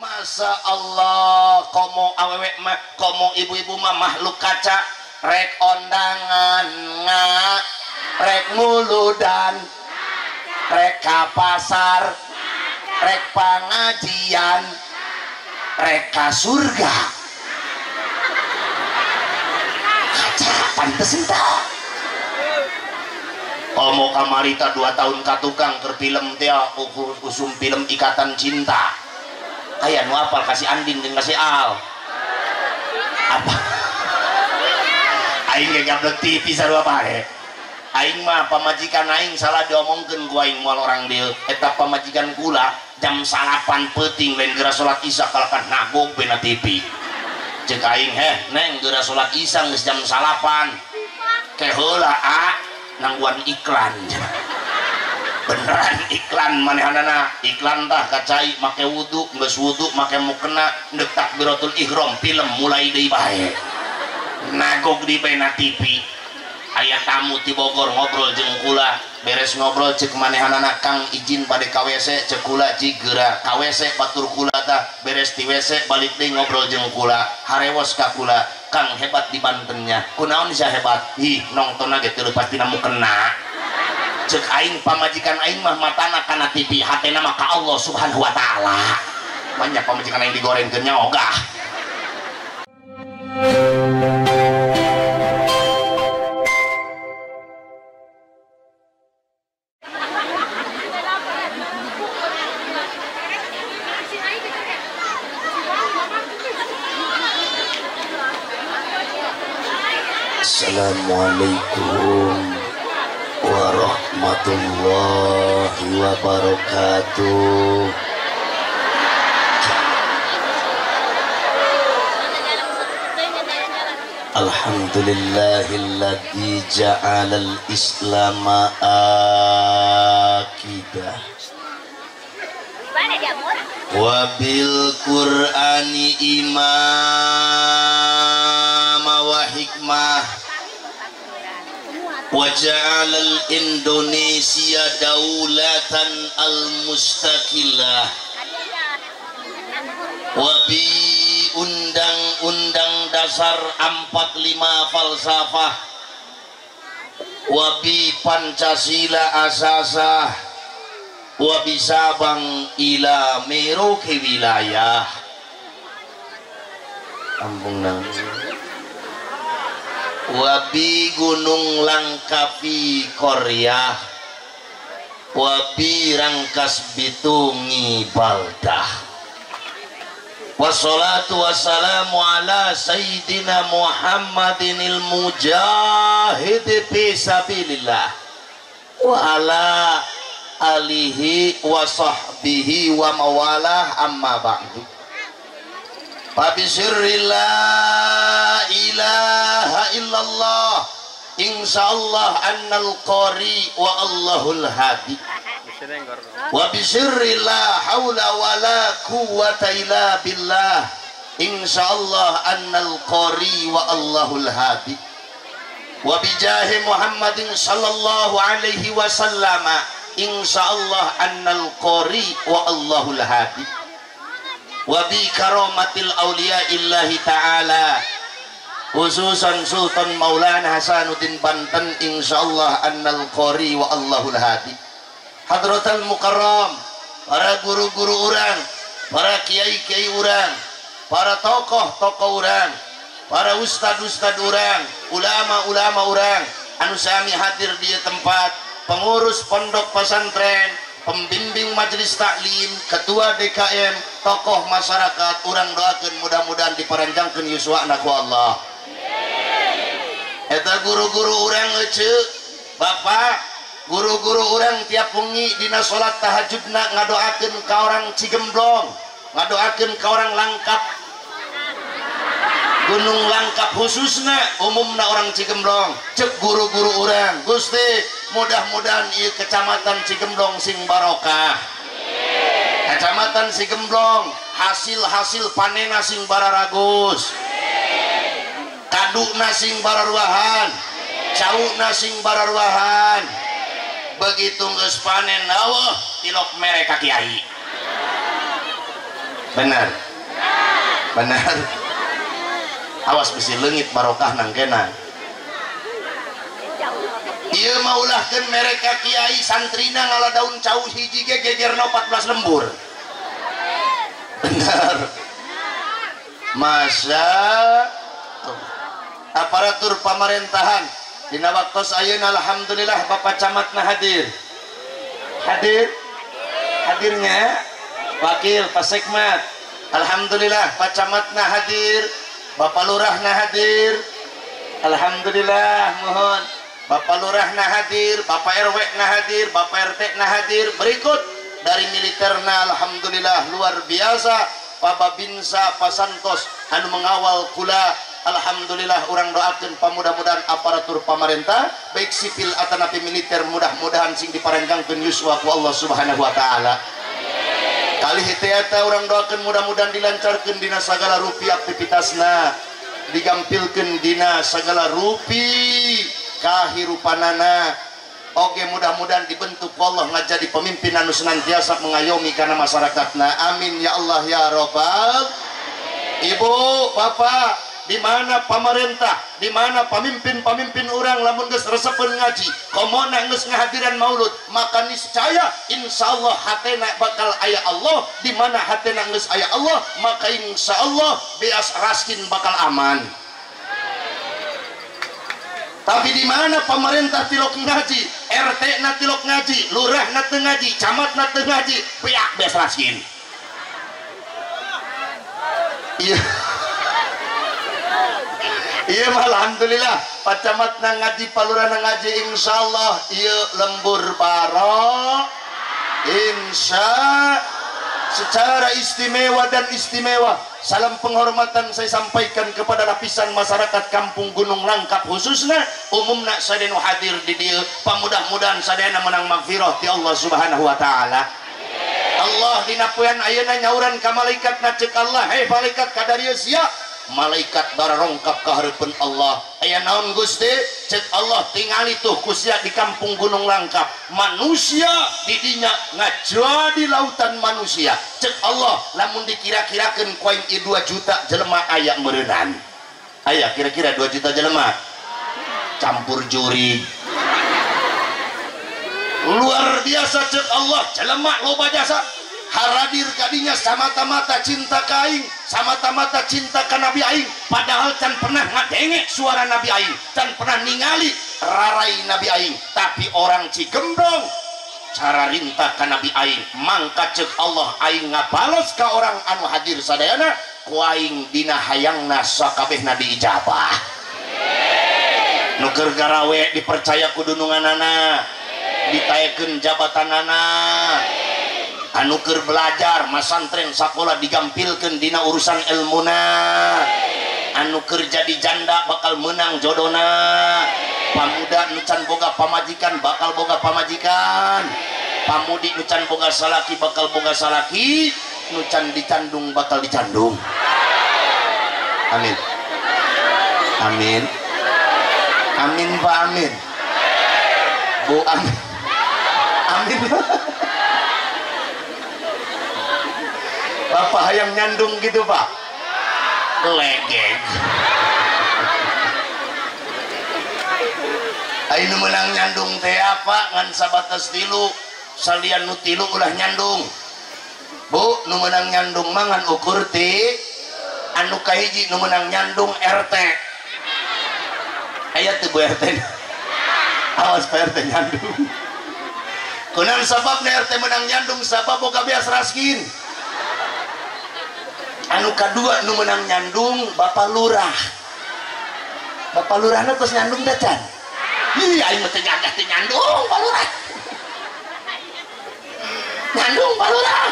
Masa Allah komo awewe mah komo ibu-ibu mah makhluk kaca rek ondangan nga rek muludan rek ka pasar rek pangajian rek ka surga kaca pantes entah komo kamarita 2 tahun ka tukang keur film teh usum film Ikatan Cinta aya nu apal kasih Andin jeung kasih Al apa aing ge gablek TV sarua bae aing mah pamajikan aing salah diomongkeun ku aing moal orang dieu eta pamajikan kula jam 9 peuting lain geura salat isya kalakan nagog bena TV cek aing heh neng geura salat isya geus jam 9 ke heula a nangguan iklan beneran iklan manehanana iklan tah kacai make wudu geus wudu make mukena deuk takbiratul ihram film mulai deui bae nagog di bena TV aya tamu ti Bogor ngobrol jeung kula beres ngobrol cek manehanana Kang izin bade ka WC cek kula jigeura ka WC batur kula tah beres ti WC balik deui ngobrol jeung kula harewos ka kula Kang hebat di Bantennya kunaon sia hebat ih nongtonna ge teu leupas tina mukena cek aing pamajikan aing mah matana kana TV hatena mah ka Allah Subhanahu wa taala banyak pamajikan aing digorengkeun nya ogah. Assalamualaikum warahmatullahi wabarakatuh. Alhamdulillahilladzi ja'alal islama akidah wa bil qur'ani imama wa hikmah wa ja'alal Indonesia daulatan al-mustaqillah wa bi undang-undang dasar 45 falsafah wa bi Pancasila asasah wa bi Sabang ila Merauke wilayah ampun nang wabi Gunung Langkapi Korea wabi Rangkas Bitungi Baldah wassalatu wassalamu ala sayyidina Muhammadinil mujahid fi sabilillah wa ala alihi wa sahbihi wa mawalah amma ba'du. Fabisirri la ilaha illallah insyaallah annal qari wa allahul hadi wa bisirri la haula wa la quwwata illa billah insyaallah annal qari wa allahul hadi wa bijahi Muhammadin sallallahu alaihi wasallam insyaallah annal qari wa allahul hadi wa bi karamatil awliya illahi ta'ala khususan Sultan Maulana Hasanuddin Banten insyaallah annal qari wa allahul hadi. Hadratal mukarram, para guru-guru urang, para kiai-kiai urang, para tokoh-tokoh urang, para ustad-ustad urang, ulama-ulama urang anu sami hadir di tempat, pengurus pondok pesantren, pembimbing majelis taklim, ketua DKM, tokoh masyarakat, urang doakeun mudah-mudahan diparanjangkeun yuswana ku Allah. Eta guru-guru urang ece, bapak, guru-guru urang tiap wengi dina salat tahajudna ngadoakeun ka orang Cigemblong, ngadoakeun ka orang Langkap, Gunung Langkap khususna, umumna orang Cigemblong. Cek guru-guru urang, Gusti, mudah-mudahan ieu kecamatan Cigemblong sing barokah. Kecamatan Cigemblong hasil-hasil panena sing bararagus. Kaduna sing bararuahan, cauna sing bararuahan. Begitu geus panen, aweuh tilok mere ka kiai. Benar. Benar. Awas bisi leungit barokah nangkena. Ieu mah ulahkeun mereka kiai santrina ngala daun cau hiji ge gegerna 14 lembur. Benar. Masya aparatur pamerintahan dina waktos ayeuna alhamdulillah Bapak Camatna hadir. Hadir? Hadirnya Wakil Pak Sekmat. Alhamdulillah Pak Camatna hadir, Bapak Lurahna hadir. Alhamdulillah mohon Bapak Lurahna hadir, Bapak RW na hadir, Bapak RT na hadir. Berikut dari militerna alhamdulillah luar biasa Pak Babinsa, Pak Santos anu mengawal kula. Alhamdulillah urang doakeun pamudah-mudahan aparatur pamarentah baik sipil atanapi militer mudah-mudahan sing diparenggangkeun yuswa ku Allah Subhanahu wa taala. Kali hese eta urang doakeun mudah-mudahan dilancarkeun dina sagala rupi aktivitasna, digampilkeun dina sagala rupi kahirupanana. Oke mudah-mudahan dibentuk Allah ngajadi pemimpin anu senantiasa mengayomi kana masyarakatna. Amin ya Allah ya Rabbal. Ibu, bapak, di mana pamarentah, di mana pamimpin-pamimpin urang lamun geus resepeun ngaji, komona geus ngahadiran maulud, maka niscaya insyaallah hatena bakal aya Allah. Di mana hatena geus aya Allah, maka insyaallah beas raskin bakal aman. Tapi di mana pemerintah tilok ngaji, RT na tilok ngaji, lurah na teu ngaji, camat na teu ngaji, beak beas raskin. Iya. Iya mah alhamdulillah Pak Camat na ngaji, Pak Lurah na ngaji, insyaallah ieu lembur barok insya secara istimewa dan istimewa. Salam penghormatan saya sampaikan kepada lapisan masyarakat Kampung Gunung Langkap khususnya umumna sadaya nu hadir di dieu, pamudah-mudahan sadayana menang magfirah ti Allah Subhanahu wa taala. Allah dina poean ayeuna nyauran ka malaikat na ceuk Allah, hei malaikat kadarieu sia. Malaikat bararongkap ka hareupeun Allah. Aya naon Gusti? Ceuk Allah tingali tuh ku sia di Kampung Gunung Langkap. Manusia di dinya ngajadi lautan manusia. Ceuk Allah lamun dikira-kirakeun ku aing 2 juta jelema aya meureunan. Aya kira-kira 2 juta jelema. Campur juri. Luar biasa ceuk Allah, jelema loba jasa. Haradir kadinya samata-mata cinta ka aing, samata-mata cinta ka Nabi aing, padahal can pernah ngadenge suara Nabi aing, can pernah ningali rarai Nabi aing, tapi orang Cigemblong cara rinta ka Nabi aing, mangka ceuk Allah aing ngabales ka orang anu hadir sadayana, ku aing dina hayangna sakabehna diijabah. Nu keur garawe dipercaya ku dununganana, ditaekeun jabatanana. Anu keur belajar masantren sakola digampilkeun dina urusan ilmuna. Anu keur jadi janda bakal menang jodona. Pamuda nu can boga pamajikan bakal boga pamajikan. Pamudi nu can boga salaki bakal boga salaki. Nu can dicandung bakal dicandung. Amin. Amin. Amin Pak amin. Bu amin. Amin. Bapak hayang nyandung gitu Pak, legeng. Ayo menang nyandung teh apa ngan sabatas tilu, salian nu tilu ulah nyandung. Bu, nu menang nyandung mah ngan ukur ti anu kahiji nu menang nyandung RT. Aya teu Bu RT. Awas Pak RT nyandung. Kunaon sababna RT menang nyandung sabab boga beas raskin. Anu kadua nu menang nyandung Bapak Lurah. Bapak Lurahna tos nyandung teh can. Ih aing mah teu nyandung Pak Lurah. Nyandung Pak Lurah.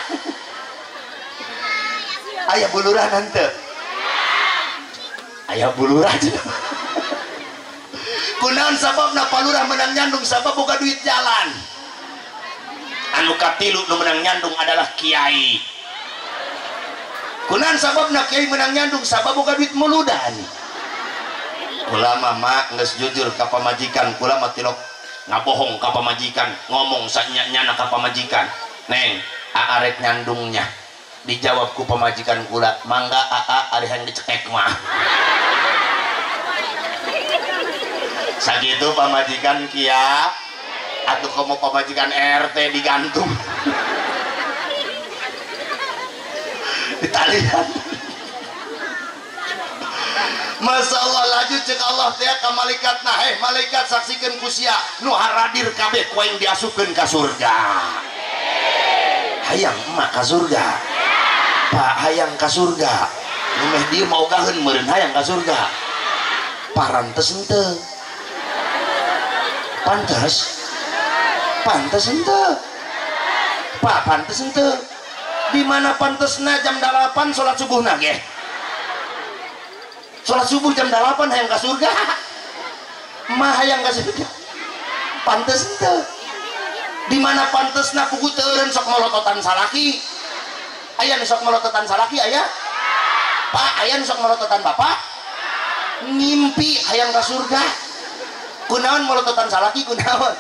Aya Bu Lurah henteu? Aya Bu Lurah. Kunaon sababna Pak Lurah menang nyandung sabab boga duit jalan. Anu katilu nu menang nyandung adalah kiai. Kunaon sababna kiai menang nyandung sabab boga duit muludan. Kula mah mak geus jujur ka pamajikan, kula mah tilok ngabohong ka pamajikan, ngomong sanya-nyana ka pamajikan. Neng, arek nyandungnya. Dijawab ku pamajikan kula, mangga aa ari hayang dicekek mah. Sakitu pamajikan kia atuh komo pamajikan RT digantung. Ditalian. Masa Allah laju cek Allah teh ka malaikat nah heh malaikat saksikeun ku sia nu haradir kabeh ku aing diasupkeun ka surga. Hayang emak ka surga. Pak hayang ka surga. Nu meh dieu maogaheun meureun hayang ka surga. Parantes henteu. Pantes? Pantes henteu. Pak pantes henteu. Di mana pantesna jam 8 salat subuhna ge? Salat subuh jam 8 hayang ka surga. Mah hayang ka surga. Pantes henteu. Di mana pantesna pugu teu eureun sok molototan salaki. Aya nu sok molototan salaki aya? Pak aya nu sok molototan bapak? Ngimpi hayang ka surga. Kunaon molototan salaki kunaon?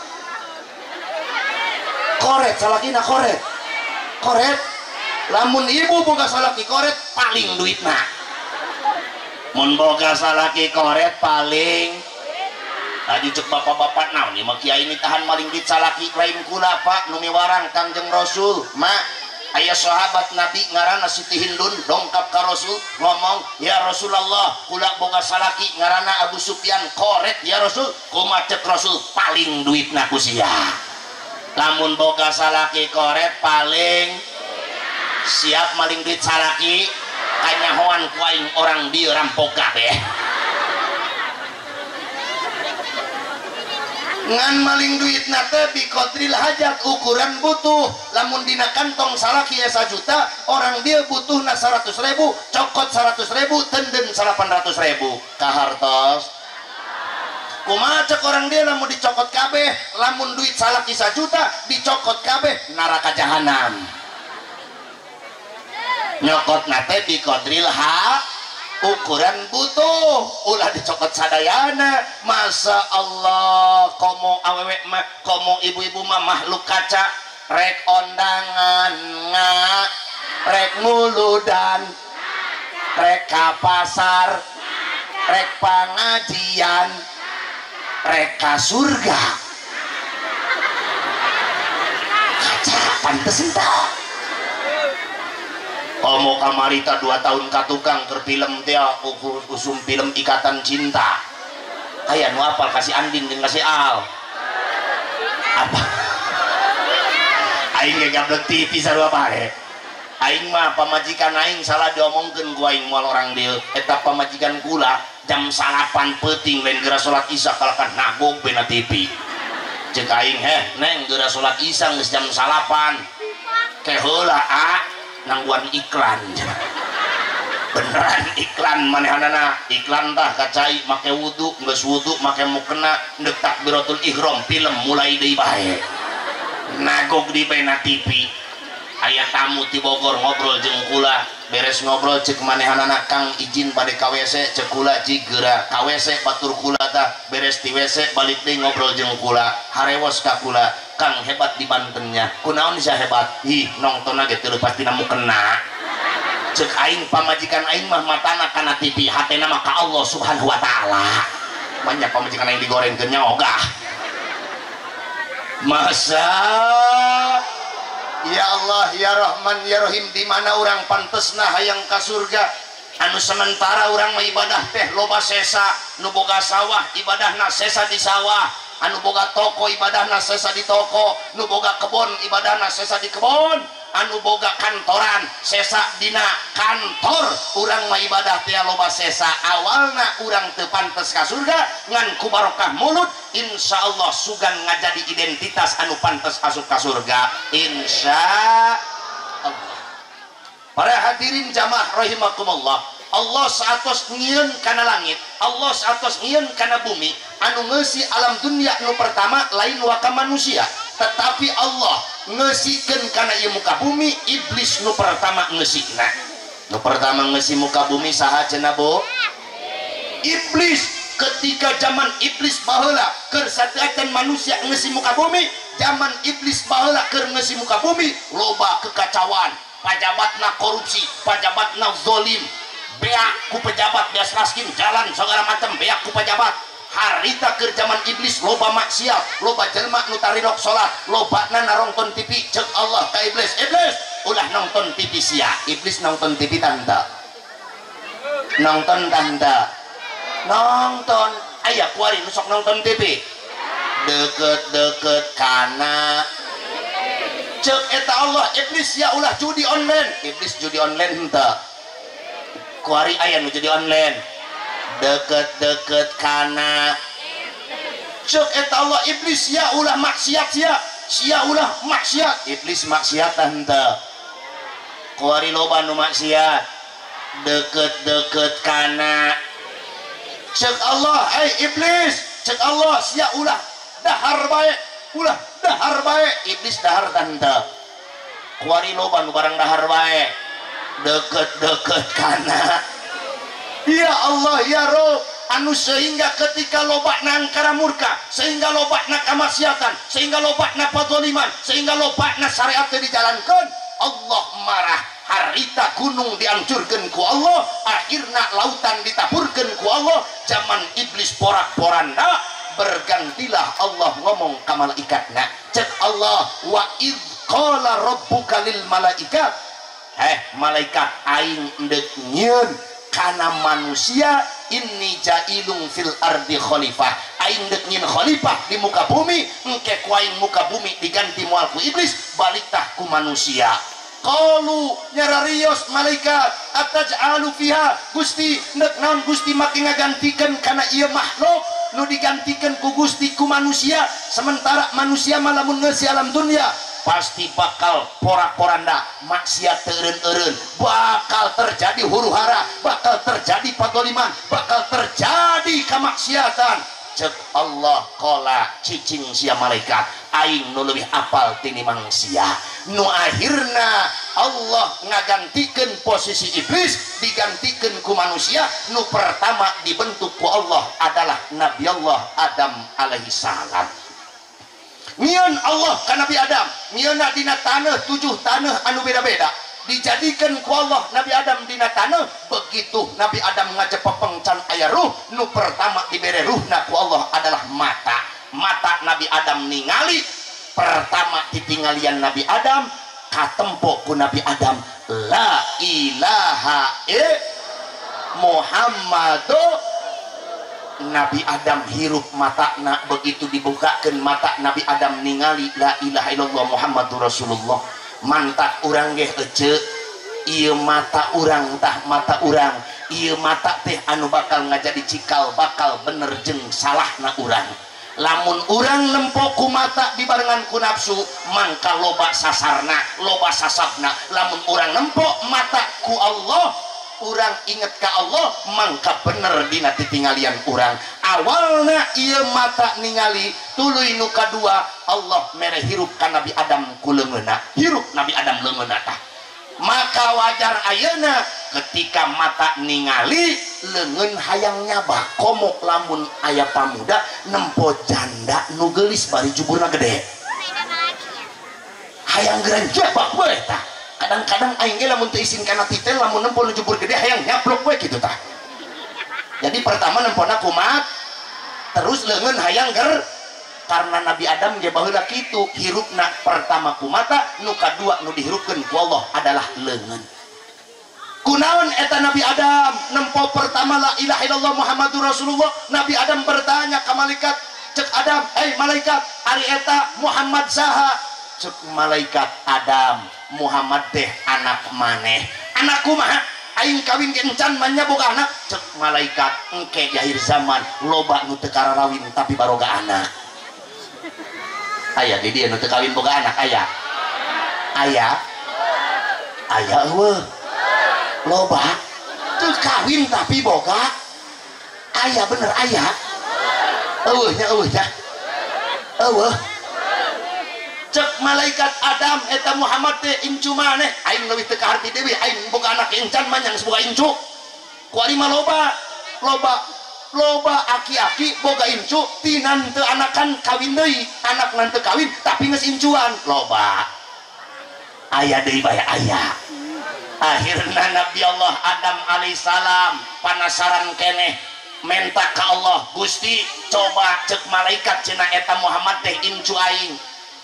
Koret salakina koret. Koret. Lamun ibu boga salaki koret paling duitna. Mun boga salaki koret paling. Tadi cek bapak-bapak naon ieu mah kiai ini tahan maling duit salaki lain kula Pak nu miwarang Kangjeng Rasul. Mak aya sahabat Nabi ngaranna Siti Hindun dongkap ka Rasul ngomong, "Ya Rasulullah, kula boga salaki ngaranna Abu Sufyan koret ya Rasul." Kumaha cek Rasul paling duitna ku sia. Lamun boga salaki koret paling siap maling duit salaki kanyahoan ku aing orang dieu rampok kabeh. Ngan maling duit nate bi qadril hajat ukuran butuh. Lamun dina kantong salaki ya 1 juta, orang dia butuhna 100.000, cokot 100.000, tenden 800.000. Kahartos. Kumaha cek orang dia lamun dicokot kabeh, lamun duit salaki 1 juta dicokot kabeh neraka jahanam. Nyokot nate bi qadril ha ukuran butuh, ulah dicokot sadayana. Masa Allah komo awewe mah komo ibu-ibu mah makhluk kaca, rek ondangan nga, rek muludan, rek ka pasar, rek pangajian, rek ka surga. Kaca pantes entah. Komo kamarita 2 tahun ka tukang keur film teh usum film Ikatan Cinta. Aya nu apal kasih Andin jeung kasih Al. Apa? Aing ge gablek TV sarua bae. Aing mah pamajikan aing salah diomongkeun ku aing moal orang dieu. Eta pamajikan kula jam 9 peuting lain geura salat isya kalakan nagog bena TV. Ceuk aing heh neng geura salat isya geus jam 9. Ke heula a nangguan iklan. Beneran iklan manehanana, iklan tah kacai make wudu, geus wudu make mukena ndek takbiratul ihram film mulai deui bae. Nagog di bena TV. Aya tamu ti Bogor ngobrol jeung kula, beres ngobrol cek manehanana Kang izin bade ka WC, cek kula jigeura ka WC batur kula tah beres ti WC balik deui ngobrol jeung kula, harewos ka kula. Kang hebat di Bantennya, kunaon sia hebat? Ih, nongtonna ge teu leupas tina mukena. Cek aing pamajikan aing mah matana kana TV, hatena mah ka Allah Subhanahu wa taala. Banyak pamajikan aing digorengkeun nya ogah. Masa ya Allah ya Rahman ya Rahim, di mana urang pantesna hayang ka surga? Anu sementara urang mah ibadah teh loba sesa, nu boga sawah ibadahna sesa di sawah, anu boga toko ibadahna sesa di toko, nu boga kebon ibadahna sesa di kebon, anu boga kantoran sesa dina kantor. Urang mah ibadah teh loba sesa, awalna urang teu pantes ka surga ngan ku barokah mulut insyaallah sugan ngajadi identitas anu pantes asup ka surga insyaallah. Para hadirin jamaah rahimakumullah, Allah saatos nyieun kana langit, Allah saatos nyieun kana bumi, anu ngeusi alam dunia nu pertama lain waka manusia, tetapi Allah ngeusikeun kana ieu muka bumi iblis nu pertama ngeusina. Nu pertama ngeusi muka bumi saha cenah Bu? Iblis. Ketika zaman iblis baheula keur sateuacan manusia ngeusi muka bumi, zaman iblis baheula keur ngeusi muka bumi loba kekacauan, Pajabatna korupsi, pajabatna zolim, beak ku pejabat beas raskin jalan segala macam beak ku pejabat. Harita keur zaman iblis loba maksiat, loba jelma nu tarilok salat, lobana narongton TV. Cek Allah ka iblis, iblis ulah nonton TV sia. Iblis nonton TV tante, nonton tante, nonton. Aya kuari nu sok nonton TV deket-deket kana. Cek eta Allah, iblis ya ulah judi online. Iblis judi online henteu. Kuari aya nu judi online deket-deket kana. Cek eta Allah, iblis ya ulah maksiat sia, sia ulah maksiat. Iblis maksiat henteu. Kuari loba nu maksiat deket-deket kana. Cek Allah, hey iblis, cek Allah sia ulah dahar bae, ulah dahar bae. Iblis dahar tante. Kuari loba nu barang dahar bae deket-deket kana. Ya Allah ya Rob, anu sehingga ketika loba angkara murka, sehingga loba kamaksiatan, sehingga loba padzaliman, sehingga loba syariat teu dijalankeun, Allah marah. Harita gunung dihancurkan ku Allah, akhirna lautan ditaburkan ku Allah. Zaman iblis porak-poranda, bergantilah Allah ngomong ka malaikatna. Cek Allah, wa idz qala rabbuka lil malaikat, heh malaikat aing endek nyieun kana manusia, inni jailung fil ardi khalifah. Aing dek nyieun khalifah di muka bumi, engke ku aing muka bumi diganti moal ku iblis, balik tah ku manusia. Qalu nyararios malaikat, ataj'alu fiha, Gusti nek naon Gusti make ngagantikeun kana ieu makhluk nu digantikeun ku Gusti ku manusia, sementara manusia mah lamun geus alam dunya pasti bakal porak-poranda, maksiat teureun-eureun, bakal terjadi huru-hara, bakal terjadi padzaliman, bakal terjadi kemaksiatan. Cek Allah qala cicing sia malaikat, aing nu leuwih apal tinimbang sia. Nu akhirna Allah ngagantikeun posisi iblis digantikeun ku manusia. Nu pertama dibentuk ku Allah adalah Nabi Allah Adam alaihi salam. Mieun Allah ka Nabi Adam, mieunna dina taneuh 7 taneuh anu beda-beda. Dijadikan ku Allah Nabi Adam dina taneuh. Begitu Nabi Adam ngajepepeng can aya ruh, nu pertama dibere ruhna ku Allah adalah mata. Mata Nabi Adam ningali, pertama ditinggalian Nabi Adam, katempo ku Nabi Adam la ilaha Muhammadu. Nabi Adam hirup matana, begitu dibukakan mata Nabi Adam ningali la ilaha illallah Muhammadur Rasulullah. Mantak urang geh ece, ieu mata urang tah mata urang, ieu mata teh anu bakal ngajadi cikal bakal bener jeung salahna urang. Lamun urang nempo ku mata dibarengan ku nafsu, mangka loba sasarna, loba sasabna. Lamun urang nempo mata ku Allah, urang inget ka Allah, mangka bener dina titinggalian urang. Awalna ieu mata ningali, tuluy nu kadua Allah mere hirup ka Nabi Adam ku leungeunna. Hirup Nabi Adam leungeunna tah. Maka wajar ayeuna ketika mata ningali leungeun hayang nyabak. Komo lamun aya pamuda nempo janda nu geulis bari juburna gede, hayang geura jabak we tah. Kadang-kadang aing ge lamun teu isin kana titel, lamun nempo nu jubur gede hayang nyaplok we kitu tah. Jadi pertama nempona kumat, terus leungeun hayang ger. Karena Nabi Adam ge baheula kitu, hirupna pertama ku mata, nu kadua nu dihirupkeun ku Allah adalah leungeun. Kunaon eta Nabi Adam nempo pertama la ilaha illallah Muhammadur Rasulullah? Nabi Adam bertanya ka malaikat, cek Adam, "Hei malaikat, ari eta Muhammad saha?" Cek malaikat, "Adam, Muhammad teh anak maneh." "Anak kumaha? Aing kawin ge encan manya boga anak." Cek malaikat, "Engke di akhir zaman loba nu teu kararawin tapi baroga anak." Aya di dieu nu teu kawin boga anak aya. Aya. Aya eueuh. Loba teu kawin tapi boga. Aya bener aya. Eueuh nya eueuh nya. Eueuh. Cek malaikat, "Adam eta Muhammad teh incu maneh." Aing leuwih teu kaharti deui, aing boga anak encan mah nya geus boga incu. Ku ari mah loba, loba, loba aki-aki boga incu tinan teu anakan kawin deui, anak nan teu kawin tapi geus incuan, loba. Aya deui bae aya. Akhirna Nabi Allah Adam alaihissalam panasaran keneh menta ka Allah, Gusti coba cek malaikat cenah eta Muhammad teh incu aing,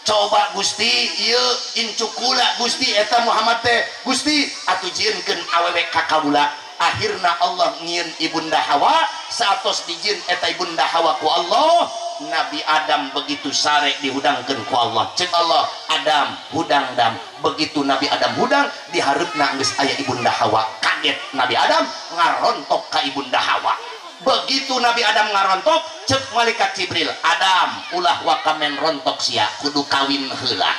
coba Gusti ieu incu kula Gusti eta Muhammad teh Gusti atuh jieunkeun awewe ka kaula. Akhirna Allah ngieun ibunda Hawa, saatos dijieun eta ibunda Hawa ku Allah, Nabi Adam begitu sare dihudangkeun ku Allah. Cek Allah, Adam hudang dam. Begitu Nabi Adam hudang, dihareupna geus aya ibunda Hawa. Kaget Nabi Adam ngarontok ka ibunda Hawa. Begitu Nabi Adam ngarontok, cek malaikat Jibril, Adam ulah wakamen rontok sia, kudu kawin heula.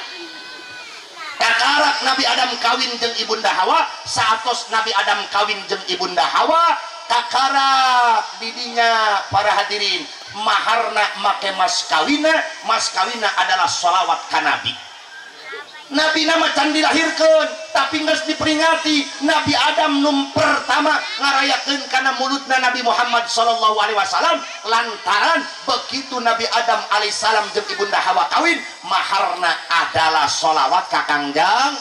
Kakarak Nabi Adam kawin jeung ibunda Hawa, saatos Nabi Adam kawin jeung ibunda Hawa, kakarak didinya para hadirin maharna make mas kawina, mas kawina adalah sholawat ka Nabi. Nabi nama can dilahirkeun tapi geus diperingati. Nabi Adam nu pertama ngarayakeun kana mulutna Nabi Muhammad sallallahu alaihi wasallam, lantaran begitu Nabi Adam alaihissalam jeung ibunda Hawa kawin, maharna adalah sholawat ka Kangjeng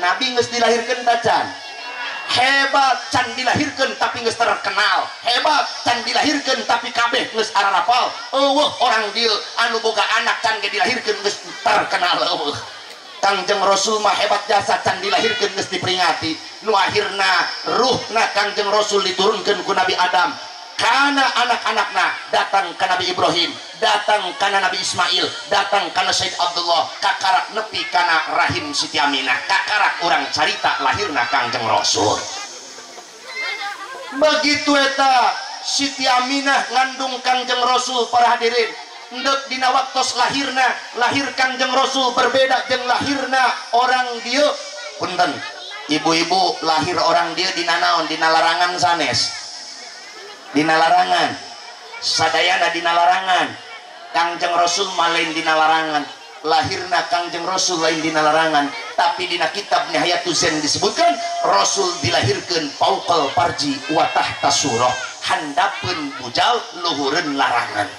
Nabi. Geus dilahirkeun tacan? Hebat can dilahirkeun tapi geus terkenal. Hebat can dilahirkeun tapi kabeh geus ararapal. Eueuh orang dieu anu boga anak can ge dilahirkeun geus terkenal eueuh. Kangjeng Rasul mah hebat jasa can dilahirkeun geus diperingati. Nu akhirna ruhna Kangjeng Rasul diturunkeun ku Nabi Adam. Kana anak-anakna datang ka Nabi Ibrahim, datang kana Nabi Ismail, datang kana Said Abdullah, kakarak nepi kana rahim Siti Aminah, kakarak urang carita lahirna Kangjeng Rasul. Begitu eta Siti Aminah ngandung Kangjeng Rasul para hadirin, endek dina waktos lahirna, lahir Kangjeng Rasul berbeda jeung lahirna orang dieu. Punten, ibu-ibu lahir orang dieu dina naon? Dina larangan sanes. Dina larangan, sadayana dina larangan. Kangjeng Rasul mah lain dina larangan, lahirna Kangjeng Rasul lain dina larangan, tapi dina kitab Nihayatul Zen disebutkan Rasul dilahirkeun fauqal parji wa tahta surah, handapeun bujal luhureun larangan.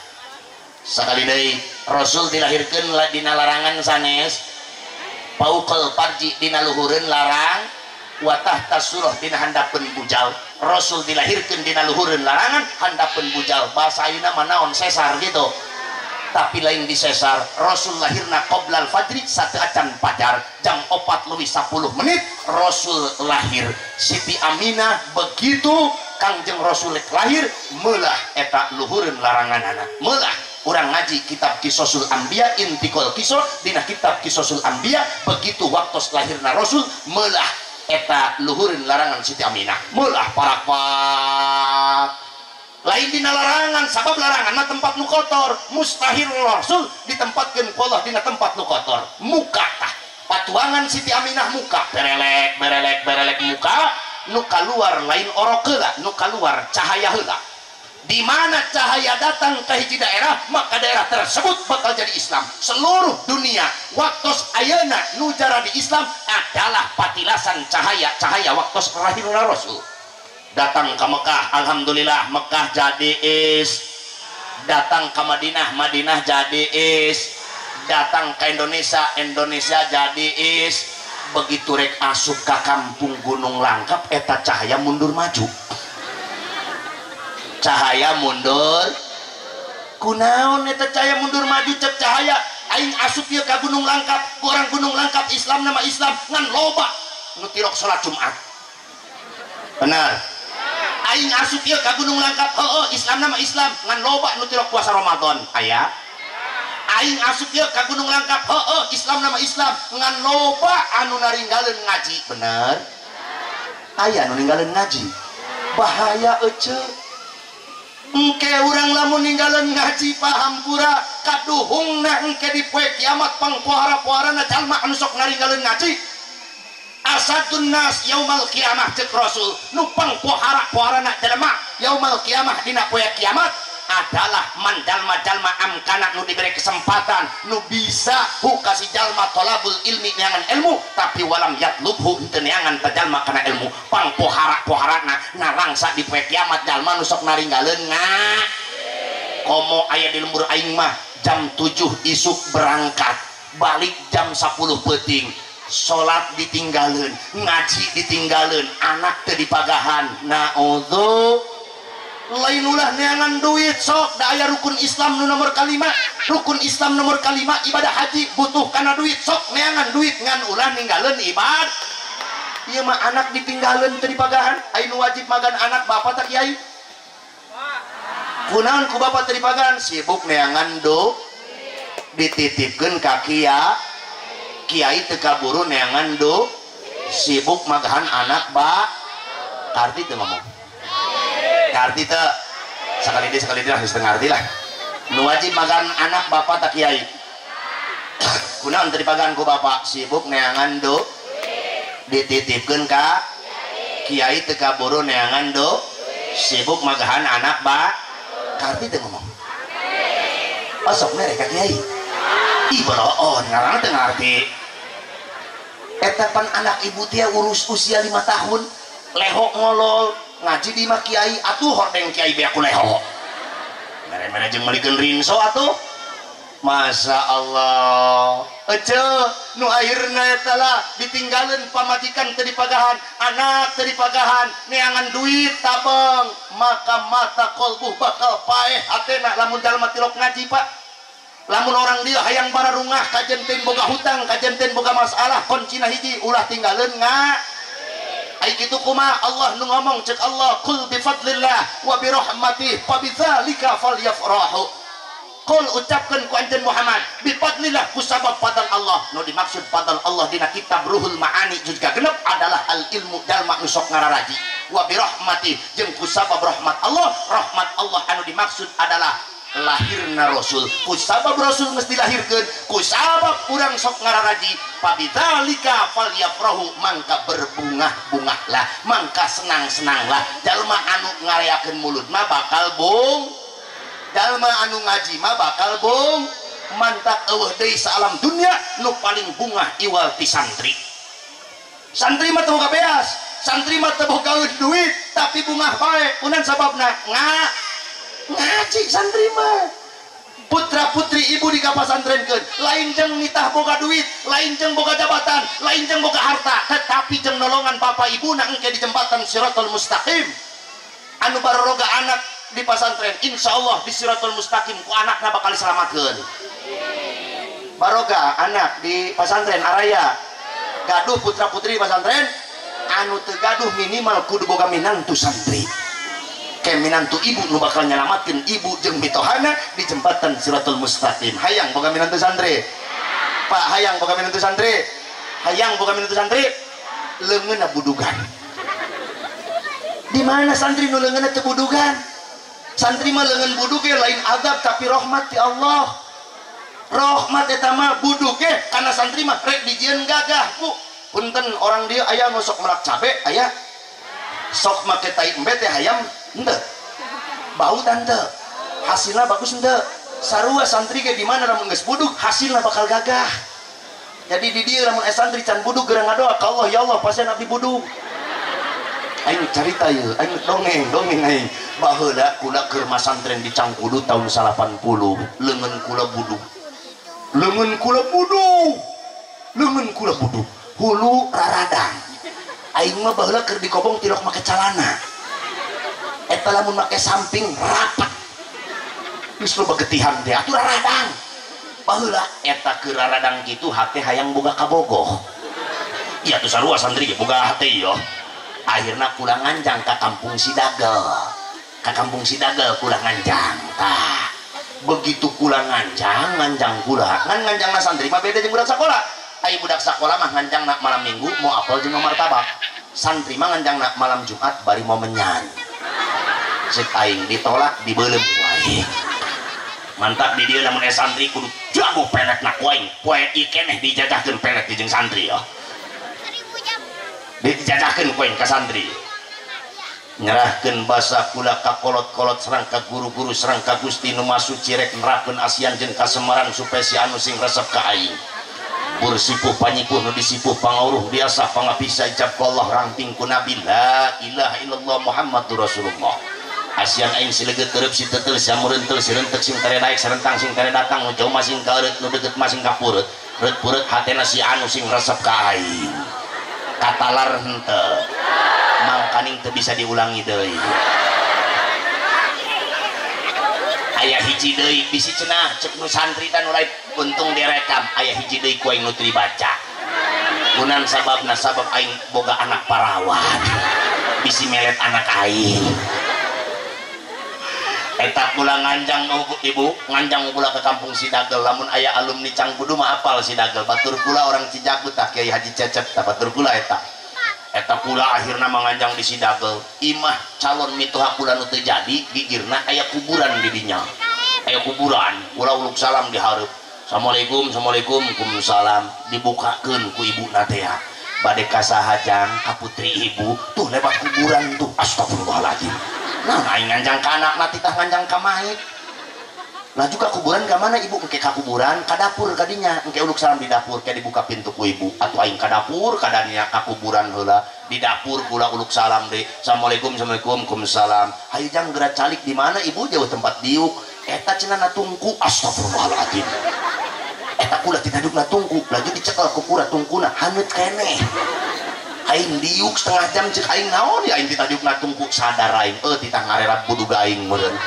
Sakali deui Rasul dilahirkeun dina larangan sanes, fauqal parji dina luhureun larang, wa tahta surah dina handapeun bujal. Rasul dilahirkeun dina luhureun larangan, handapeun bujal. Bahasa ayeuna mah naon, sesar gitu. Tapi lain di sesar. Rasul lahirna qoblal fajri, sateuacan fajar, jam 4:10 Rasul lahir. Siti Aminah begitu Kangjeng Rasul lahir, meulah eta luhureun laranganana. Meulah urang ngaji kitab Kisosul Anbiya, Intikal Kiso, dina kitab Kisosul Anbiya begitu waktos lahirna Rasul, meulah eta luhureun larangan Siti Aminah. Meulah parakpak lain dina larangan, sabab larangan mah tempat nu kotor. Mustahil Rasul ditempatkeun ku Allah dina tempat nu kotor. Muka tah patuangan Siti Aminah muka berelek berelek berelek muka, nu kaluar lain orok heula, nu kaluar cahaya heula. Di mana cahaya datang ke hiji daerah, maka daerah tersebut bakal jadi Islam. Seluruh dunia waktos ayeuna nu jara di Islam adalah patilasan cahaya-cahaya waktos lahirna Rasul. Datang ke Mekah, alhamdulillah Mekah jadi is. Datang ke Madinah, Madinah jadi is. Datang ke Indonesia, Indonesia jadi is. Begitu rek asup ke kampung Gunung Langkap, eta cahaya mundur maju. Cahaya mundur kunaon eta cahaya mundur maju? Cek cahaya aing asup ieu ka Gunung Langkap, orang Gunung Langkap Islam nama Islam ngan loba nu tirok salat Jumat. Benar. Aing asup ieu ka Gunung Langkap, heueuh Islam nama Islam ngan loba nu tirok puasa Ramadan. Aya. Aing asup ieu ka Gunung Langkap, heueuh Islam nama Islam ngan loba anu naringgaleun ngaji. Bener. Aya anu ninggalin ngaji. Bahaya ece. Engke urang lamun ninggalin ngaji pahampura kaduhungna engke di poe kiamat pangpohara-poharana jalma anu sok naringgalin ngaji. Asadun nas yaumal kiamah cek Rasul, nu pangpohara-poharana jelema yaumal kiamah dina poe kiamat adalah mandalma-jalma amkana nu diberi kesempatan nu bisa hukasi jalma tolabul ilmi neangan ilmu tapi walam yatlubhu henteu neangan ta jalma kana ilmu. Pangpohara-poharana nalangsa di poe kiamat jalma nu sok naringgaleun nga komo aya di lembur aing mah jam 7 isuk berangkat balik jam 10 peuting. Salat ditinggalin, ngaji ditinggalin, anak teu dipagahan. Naudzu lain ulah neangan duit sok da aya rukun Islam nu nomor kalima. Rukun Islam nomor kalima ibadah haji butuh kana duit sok neangan duit ngan ulah ninggalin ibad. Ieu mah anak ditinggalin teu dipagahan. Aya nu wajib magan anak bapak tak kiai? Kunaon ku bapak teu dipagahan? Sibuk neangan do dititipkeun ka kiai. Kiai teu kaburu neangan do sibuk magahan anak ba. Karti teu ngomong. Ngerti teu? Sekali deui lah setengah ngerti lah. Nu wajib magan anak bapak tak kiai? Kunaon teu dipagahan ku bapak? Sibuk neangan do dititipkeun ka kiai teu kaburu neangan do sibuk magahan anak ba. Karti teu ngomong. Oh sok mere ka kiai. Ih boroon ngaranna teu ngarti. Eta pan anak ibu teh urus usia 5 tahun lehok ngolol ngaji di mah kiai atuh hordeng kiai beak ku leho. Mere-mere jeung meulikeun rinso atuh. Masya Allah. Ece nu akhirna eta lah ditinggalin pamajikan teu dipagahan, anak teu dipagahan, neangan duit tabeng, maka mata kolbuh bakal paeh hatena lamun jalma tilok ngaji Pak. Lamun orang dia hayang bararungah kajen boga hutang, kajen boga masalah, kuncina hiji ulah tinggalin nga. Ai kitu kumaha Allah nu ngomong cek Allah qul bi fadlillah wa bi rahmatih fa bidzalika falyafrahu. Qul ucapkeun ku anjeun Muhammad bi fadlillah ku sabab fadl Allah. Nu dimaksud fadl Allah dina kitab Ruhul Maani juz 6 adalah al ilmu jalma nu sok ngararaji. Wa bi rahmatih jeung ku sabab rahmat Allah, rahmat Allah anu dimaksud adalah lahirna Rasul. Ku sabab Rasul mesti dilahirkeun, ku sabab urang sok ngararaji, fabidzalika falyafrahu mangka berbungah-bungahlah, mangka senang-senanglah. Jalma anu ngareakeun mulut mah bakal bung, jalma anu ngaji mah bakal bung. Mantak eueuh deui saalam dunya nu paling bungah iwal ti santri. Santri mah teu boga beas, santri mah teu boga duit, tapi bungah bae. Kunan sababna ngaji santri mah. Putra putri ibu di kapasantrenkeun, lain jeung nitah boga duit, lain jeung boga jabatan, lain jeung boga harta, tetapi jeung nolongan bapak ibu na engke di jembatan Siratal Mustaqim. Anu baroga anak di pasantren, insya Allah di Siratal Mustaqim ku anakna bakal diselamatkeun. Baroga anak di pasantren araya gaduh putra putri di pasantren, anu teu gaduh minimal kudu boga minantu santri. Minantu ibu nu bakal nyelamatkeun ibu jeung mitohana di jembatan Siratal Mustaqim. Hayang boga minantu santri? Pak hayang boga minantu santri? Hayang boga minantu santri? Leungeunna budugan. Di mana santri nu leungeunna teu budugan? Santri mah leungeun budug ge lain azab tapi rahmat ti Allah. Rahmat eta mah budug ge kana santri mah rek dijieun gagah. Bu, punten orang dia aya nu sok melak cabe aya. Sok make tai embe teh hayam henteu. Bau tante. Hasilna bagus henteu. Sarua santri ge di mana lamun geus budug hasilna bakal gagah. Jadi di dieu lamun santri can budug geura ngadoa ka Allah, ya Allah pasien abdi budug. Aing carita ieu, aing dongeng aing. Baheula kula keur masantren di Cangkudu tahun 80, leungeun kula budug. Leungeun kula budug. Leungeun kula budug. Hulu raradang. Aing mah baheula keur dikobong tilok make calana. Eta lamun make samping rapat. Geus loba getihan teh atuh raradang. Baheula eta keur raradang kitu hate hayang boga kabogoh. Ieu atuh sarua santri ge boga hate ieu. Akhirna kula nganjang ka kampung Sidagel. Ka kampung Sidagel kula nganjang. Tah, begitu kula nganjang, nganjang kula. Ngan nganjangna santri mah beda jeung budak sakola. Ai budak sakola mah nganjang nak malam Minggu mau apel jeung martabak. Santri mah nganjang nak malam Jumat bari mau menyan. Cek aing ditolak dibeuleum ku aing. Mantap di dieu lamun santri kudu jago pelet nak ku aing. Poe ieu keneh dijajahkeun pelet jeung santri ya. Dijajahkeun ku aing ka santri. Nyerahkeun basa kula ka kolot-kolot serang ka guru-guru serang ka Gusti nu masuci rek nerapkeun asian jeung kasemaran supaya si anu sing resep ka aing. Bursipuh panyipuh nu disipuh pangauruh biasa pangapisa ijab ku Allah rangting ku Nabi la ilaha illallah Muhammadur Rasulullah. Asian aing sileget terep si tetel si amurentel si rentek sing tere naik serentang sing tere datang nu jauh masing kaeureut nu deukeut masing kapureut. Reut-pureut hatena si anu sing resep ka aing. Katalar henteu. Mangkaning teu bisa diulangi deui. Aya hiji deui bisi cenah cek nu santri tah nu lain untung direkam aya hiji deui ku aing nu teu dibaca. Kunan sababna sabab aing boga anak parawan. Bisi melet anak aing. Eta kula nganjang ibu, nganjang kula ke kampung Sidagel lamun aya alumni Cangkudu mah apal Sidagel. Batur kula orang Cijaku tah Kiai Haji Cecep tah batur kula eta. Eta kula akhirna manganjang di Sidagel. Imah calon mitoha kula nu teu jadi gigirna aya kuburan di dinya. Aya kuburan, kula uluk salam di hareup. Assalamualaikum, assalamualaikum, waalaikumsalam. Dibukakeun ku ibuna teh. Bade ka saha jang ka putri ibu tuh lewat kuburan tuh. Astagfirullahaladzim. Nah, aing nganjang ka anakna titah nganjang ka mait. Laju ka kuburan ka mana ibu? Engke ka kuburan, ka dapur kadinya. Engke uluk salam di dapur, ke dibuka pintu ku ibu. Atuh aing ka dapur, kadanya ka kuburan heula. Di dapur kula uluk salam deui. Assalamualaikum, assalamualaikum, waalaikumsalam. Hayu jang geura calik di mana ibu jauh tempat diuk. Eta cenah na tungku. Astagfirullahaladzim. Eta kula titah diuk na tungku. Laju dicekel ku kura tungkuna haneut keneh. Aing diuk setengah jam cek aing naon ya aing titah diuk na tungku sadar aing titah ngarerap budug aing meureun.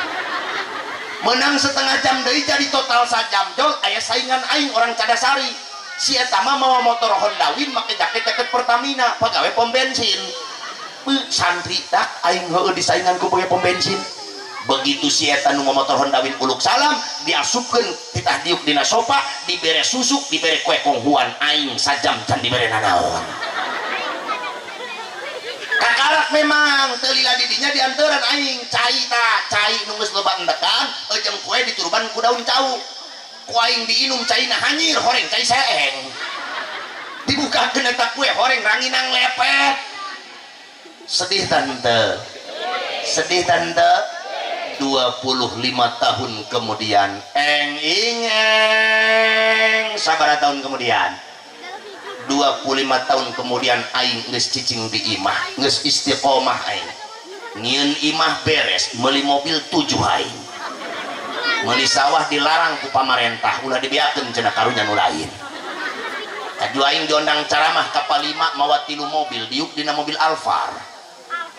Menang setengah jam deui jadi total sajam jol aya saingan aing orang Cadasari. Si eta mah mawa motor Honda Win make jaket-jaket Pertamina pagawe pom bensin. Santri tak aing heueuh disaingan ku pagawe pom bensin. Begitu si eta nu motor Honda Win uluk salam diasupkeun titah diuk dina sofa dibere susu dibere kue konghuan aing sajam can dibere nanaon. Kakalak memang teu lila didinya diantaran aing cai ta cai nu geus loba endekan jeung kue dituruban ku daun cau ku aing diinum caina hanyir horeng cai seeng dibukakeun eta kue horeng ranginang lepet. Sedih tante, sedih tante. 25 tahun kemudian eng ingeng sabaraha tahun kemudian 25 tahun kemudian aing geus cicing di imah geus istiqomah aing nyieun imah beres meuli mobil 7 aing meuli sawah dilarang ku pamarentah ulah dibeakeun cenah karunya nu lain. Kaju aing diondang caramah ka Palima mawa 3 mobil diuk dina mobil Alphard.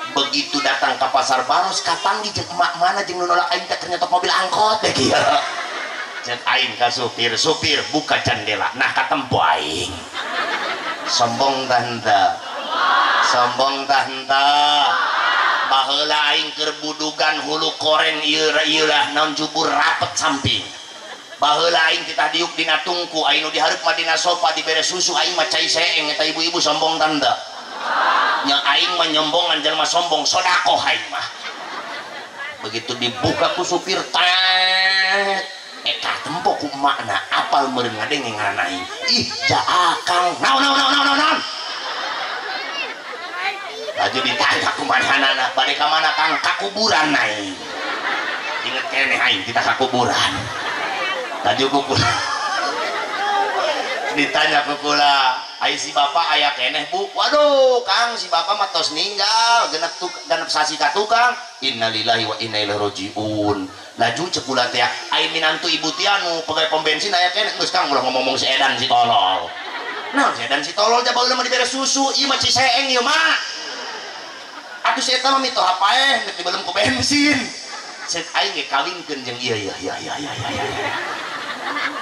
Begitu datang ke pasar Baros kapanggih jeung emak mana jeung nu nolak aing teh keur nyetok mobil angkot deh kieu. Cek aing ka supir, supir buka jendela nah katempo aing. Sombong tante, sombong tante. Baheula aing keur budugan hulu koreng ieu ieu lah naon jubur rapet samping. Baheula aing titah diuk dina tungku aing nu dihareup mah dina sofa dibere susu aing mah cai seeng eta ibu-ibu sombong tante. Nya aing mah nyombongan jelema sombong sodakoh aing mah. Begitu dibuka ku supir tet eta tempo ku emakna apal meureun ngadenge ngaran aing. Ih jaakang naon naon naon naon naon. Laju ditanya ku manhanana bade ka mana Kang? Ka kuburan aing. Inget keneh aing kita ka kuburan. Laju ku kula ditanya ku kula ai si bapak aya keneh bu? Waduh Kang si bapak mah tos ninggal genep genep sasi ka tukang. Innalillahi wa inna ilaihi rajiun. Laju cek kula teh ai minantu ibu tianu pegawai pom bensin aya keneh geus Kang ulah ngomong si edan si tolol. Nah si edan si tolol ja baheula mah dibere susu ieu mah ciseeng ieu mah. Atuh si eta mah mitoha paeh geus dibelem ku bensin. Cek aing ge kawinkeun jeung ieu ieu ieu ieu ieu.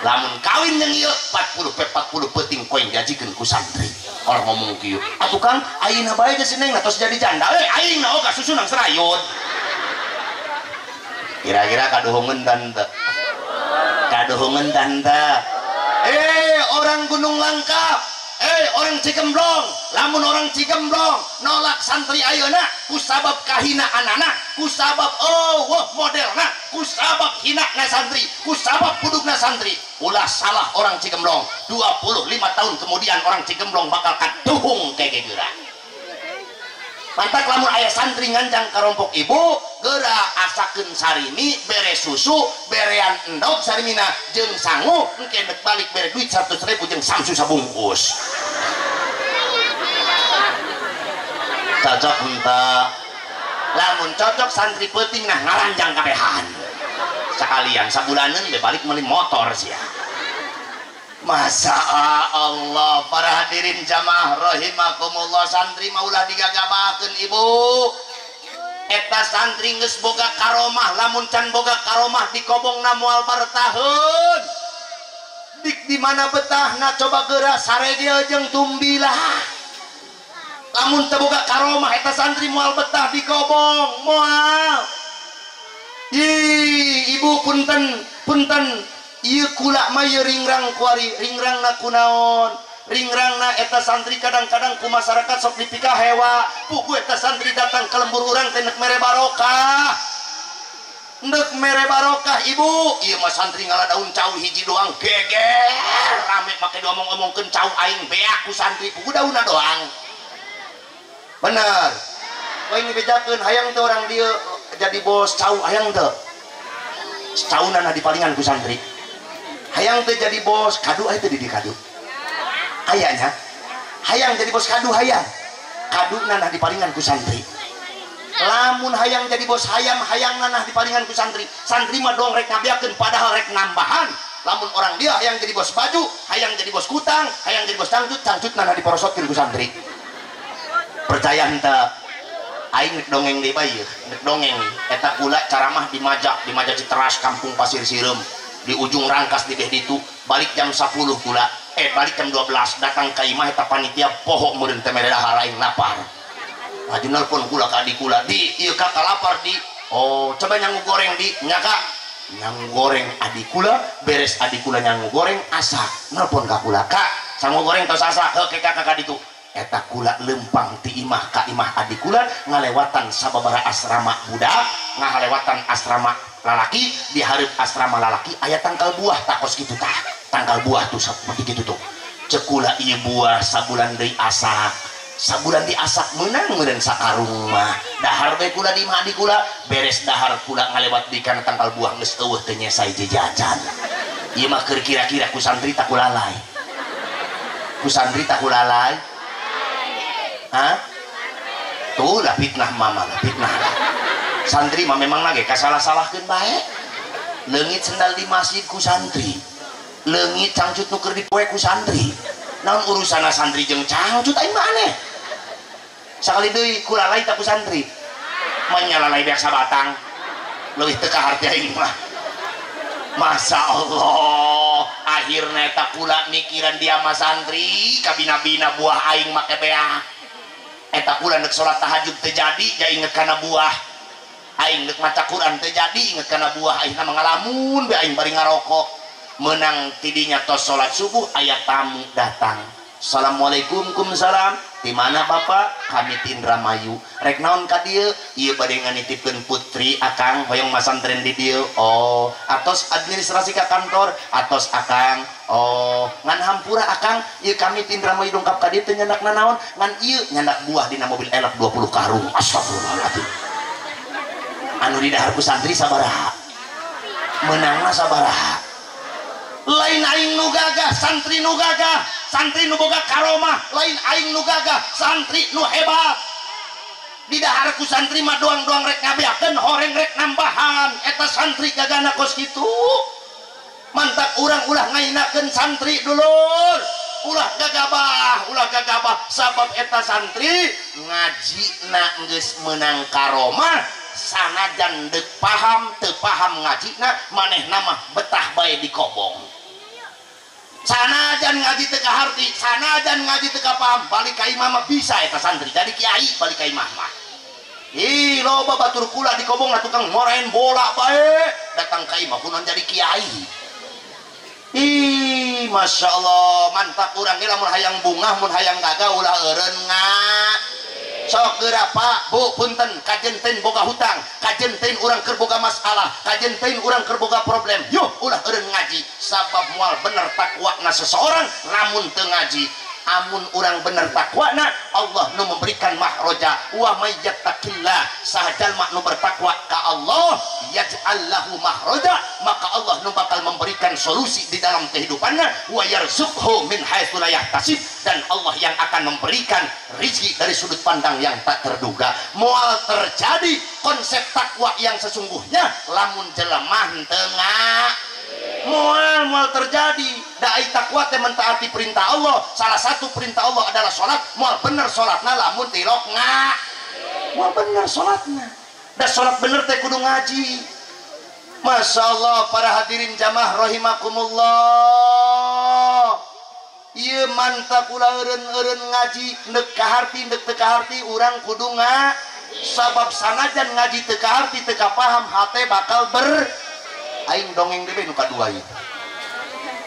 Lamun kawin jeung ieu 40 pe 40 peuting koin jajikeun ku santri. Orang ngomong kieu. Atuh Kang ayeuna bae geus neng tos jadi janda. Eh aing na oga susunang serayun. Kira-kira kaduhungeun tante. Kaduhungeun tante. Eh orang Gunung Langkap, orang Cigemblong, lamun orang Cigemblong nolak santri ayeuna kusabab kahinaanana, kusabab oh wah modelna, kusabab hinana santri, kusabab pudugna santri. Ulah salah orang Cigemblong. 25 tahun kemudian orang Cigemblong bakal kaduhung kege geura. Mantak lamun aya santri nganjang karompok ibu, geura asakeun sarimi, bere susu, berean endog sarimina jeung sangu, engke dek balik bere duit 100.000 jeung samsu sabungkus. Cocok henteu? Lamun cocok santri peuting nah ngaranjang kabehan. Sakalian sabulaneun be balik meuli motor sia. Masa Allah para hadirin jamaah rahimakumullah, santri maulah digagabakeun ibu. Eta santri geus boga karomah, lamun can boga karomah di kobongna moal bartaheun. Dik di mana betahna coba geura saregel jeung tumbilah. Lamun teu boga karomah eta santri moal betah di kobong, moal. Ih, ibu punten, punten. Ieu kula mah ieu ringrang kuari, ringrangna kunaon? Ringrangna eta santri kadang-kadang ku masyarakat sok dipikahewa. Pugu eta santri datang ke lembur urang teh nek mere barokah. Nek mere barokah ibu. Ieu mah santri ngala daun cau hiji doang geger rame make diomong-omongkeun cau aing beak ku santri pugu daunna doang. Bener. Kowe dibejakeun hayang teh orang dieu jadi bos cau hayang teu. Cauna dipalingan ku santri. Hayang teh jadi bos kadu aya teh di kadu. Ayahnya hayang jadi bos kadu hayang kadu nanah dipalingan ku santri. Lamun hayang jadi bos hayam hayang nanah dipalingan ku santri. Santri mah dong rek ngabeakeun padahal rek nambahan. Lamun orang dia hayang jadi bos baju, hayang jadi bos kutang, hayang jadi bos cangcut, cangcut nanah diporosotkeun ku santri. Percaya henteu? Aing rek dongeng deui bae ieu, rek dongeng. Eta kula caramah di Maja, di Maja Citeras kampung Pasir Sireum. Di ujung Rangkas di beh ditu, balik jam 10 kula. Balik jam 12 datang ka imah eta panitia poho meureun teh mere dahar aing lapar. Maju nelpon kula ka adik kula, "Di, ieu kakak lapar di." "Oh, coba nyangu goreng di." "Nya kak." Nyangu goreng adik kula, beres adik kula nyangu goreng asak. Nelpon ka kula, "Kak, sangu goreng tos asak." Heuh ke kakak ka ditu. Eta kula lempang ti imah ka imah adik kula ngalewatan sababaraha asrama budak, ngalewatan asrama lalaki, di hareup asrama lalaki aya tangkal buah takos kitu tah. Tangkal buah tuh seperti gitu tuh. Cekula ieu buah sabulan deui asak. Sabulan di asak meunang meureun sakarung mah. Dahar we kula di imah adik kula, beres dahar kula ngalewat di kana tangkal buah geus eueuh teu nyesai jejajan. Ieu mah keur kira-kira ku santri tak kulalai. Ku santri tak kulalai. Hah? Tuh lah fitnah mama lah fitnah. Santri mah memang lagi kasalah-salahkeun bae. Leungit sendal di masjid ku santri. Leungit cangcut nu keur dipoe ku santri. Naon urusanna santri jeung cangcut aing mah aneh. Sakali deui kulalai tak ku santri. Manyalalai beak sabatang. Leuwih teu kaharti aing mah. Masya Allah, akhirna eta kula mikiran dia mah santri, kabina-bina buah aing make beak. Eta kula nek salat tahajud teu jadi, ja inget kana buah. Aing nek maca Quran teu jadi, inget kana buah. Aing mah ngalamun be aing bari ngarokok. Menang tidinya tos salat subuh aya tamu datang. Assalamualaikum kumsalam. Di mana bapak? Kami ti Indramayu. Rek naon ka dieu? Ieu bade nganitipkeun putri akang hoyong masantren di dieu. Oh, atos administrasi ka kantor, atos akang. Oh, ngan hampura akang, ieu kami ti Indramayu dongkap ka dieu teu nyandak nanaon, ngan ieu nyandak buah dina mobil elek 20 karung. Astagfirullahaladzim. Anu di dahar ku santri sabaraha? Meunangna sabaraha? Lain aing nu gagah, santri nu gagah, santri nu boga karomah, lain aing nu gagah, santri nu hebat. Di dahar ku santri mah doang-doang rek ngabeakeun, horeng rek nambahan. Eta santri gagahna kos kitu. Mantak urang ulah ngainakeun santri dulur. Ulah gagabah, ulah gagabah sabab eta santri ngajina geus meunang karomah. Sanajan deuk paham teu paham ngajina manehna mah betah bae di kobong. Sanajan ngaji teu kaharti, sanajan ngaji teu kapaham, balik ka imah mah bisa eta santri jadi kiai balik ka imah mah. Ih, loba batur kula di kobong lah tukang ngorain bola bae, datang ka imah kunaon jadi kiai. Ih, Masya Allah, mantap urang ge lamun hayang bungah, mun hayang gagah ulah eureun nga. Sok geura Pak, Bu, punten, kajen teuing boga hutang, kajen teuing urang keur boga masalah, kajen teuing urang keur boga problem. Yuh, ulah eureun ngaji, sabab moal bener takwana seseorang lamun teu ngaji. Amun urang bener takwana, Allah nu memberikan mahroja. Wa may yattaqillah, saha jalma nu bertakwa ka Allah, yaj'al lahu mahroja, maka Allah nu bakal memberikan solusi di dalam kehidupannya. Wa yarzuqhu min haitsu la yahtasib, dan Allah yang akan memberikan rizki dari sudut pandang yang tak terduga. Moal terjadi konsep takwa yang sesungguhnya lamun jelema teu. Moal moal terjadi. Da ai takwa teh mentaati perintah Allah. Salah satu perintah Allah adalah salat. Moal bener salatna lamun tilok nga. Moal bener salatna. Da salat bener teh kudu ngaji. Masya Allah para hadirin jamaah rahimakumullah. Ieu mantap ulah eureun-eureun ngaji neuk kaharti neuk teu kaharti urang kudu nga. Sabab sanajan ngaji teu kaharti teu kapaham hate bakal ber aing dongeng deui nu kadua ieu.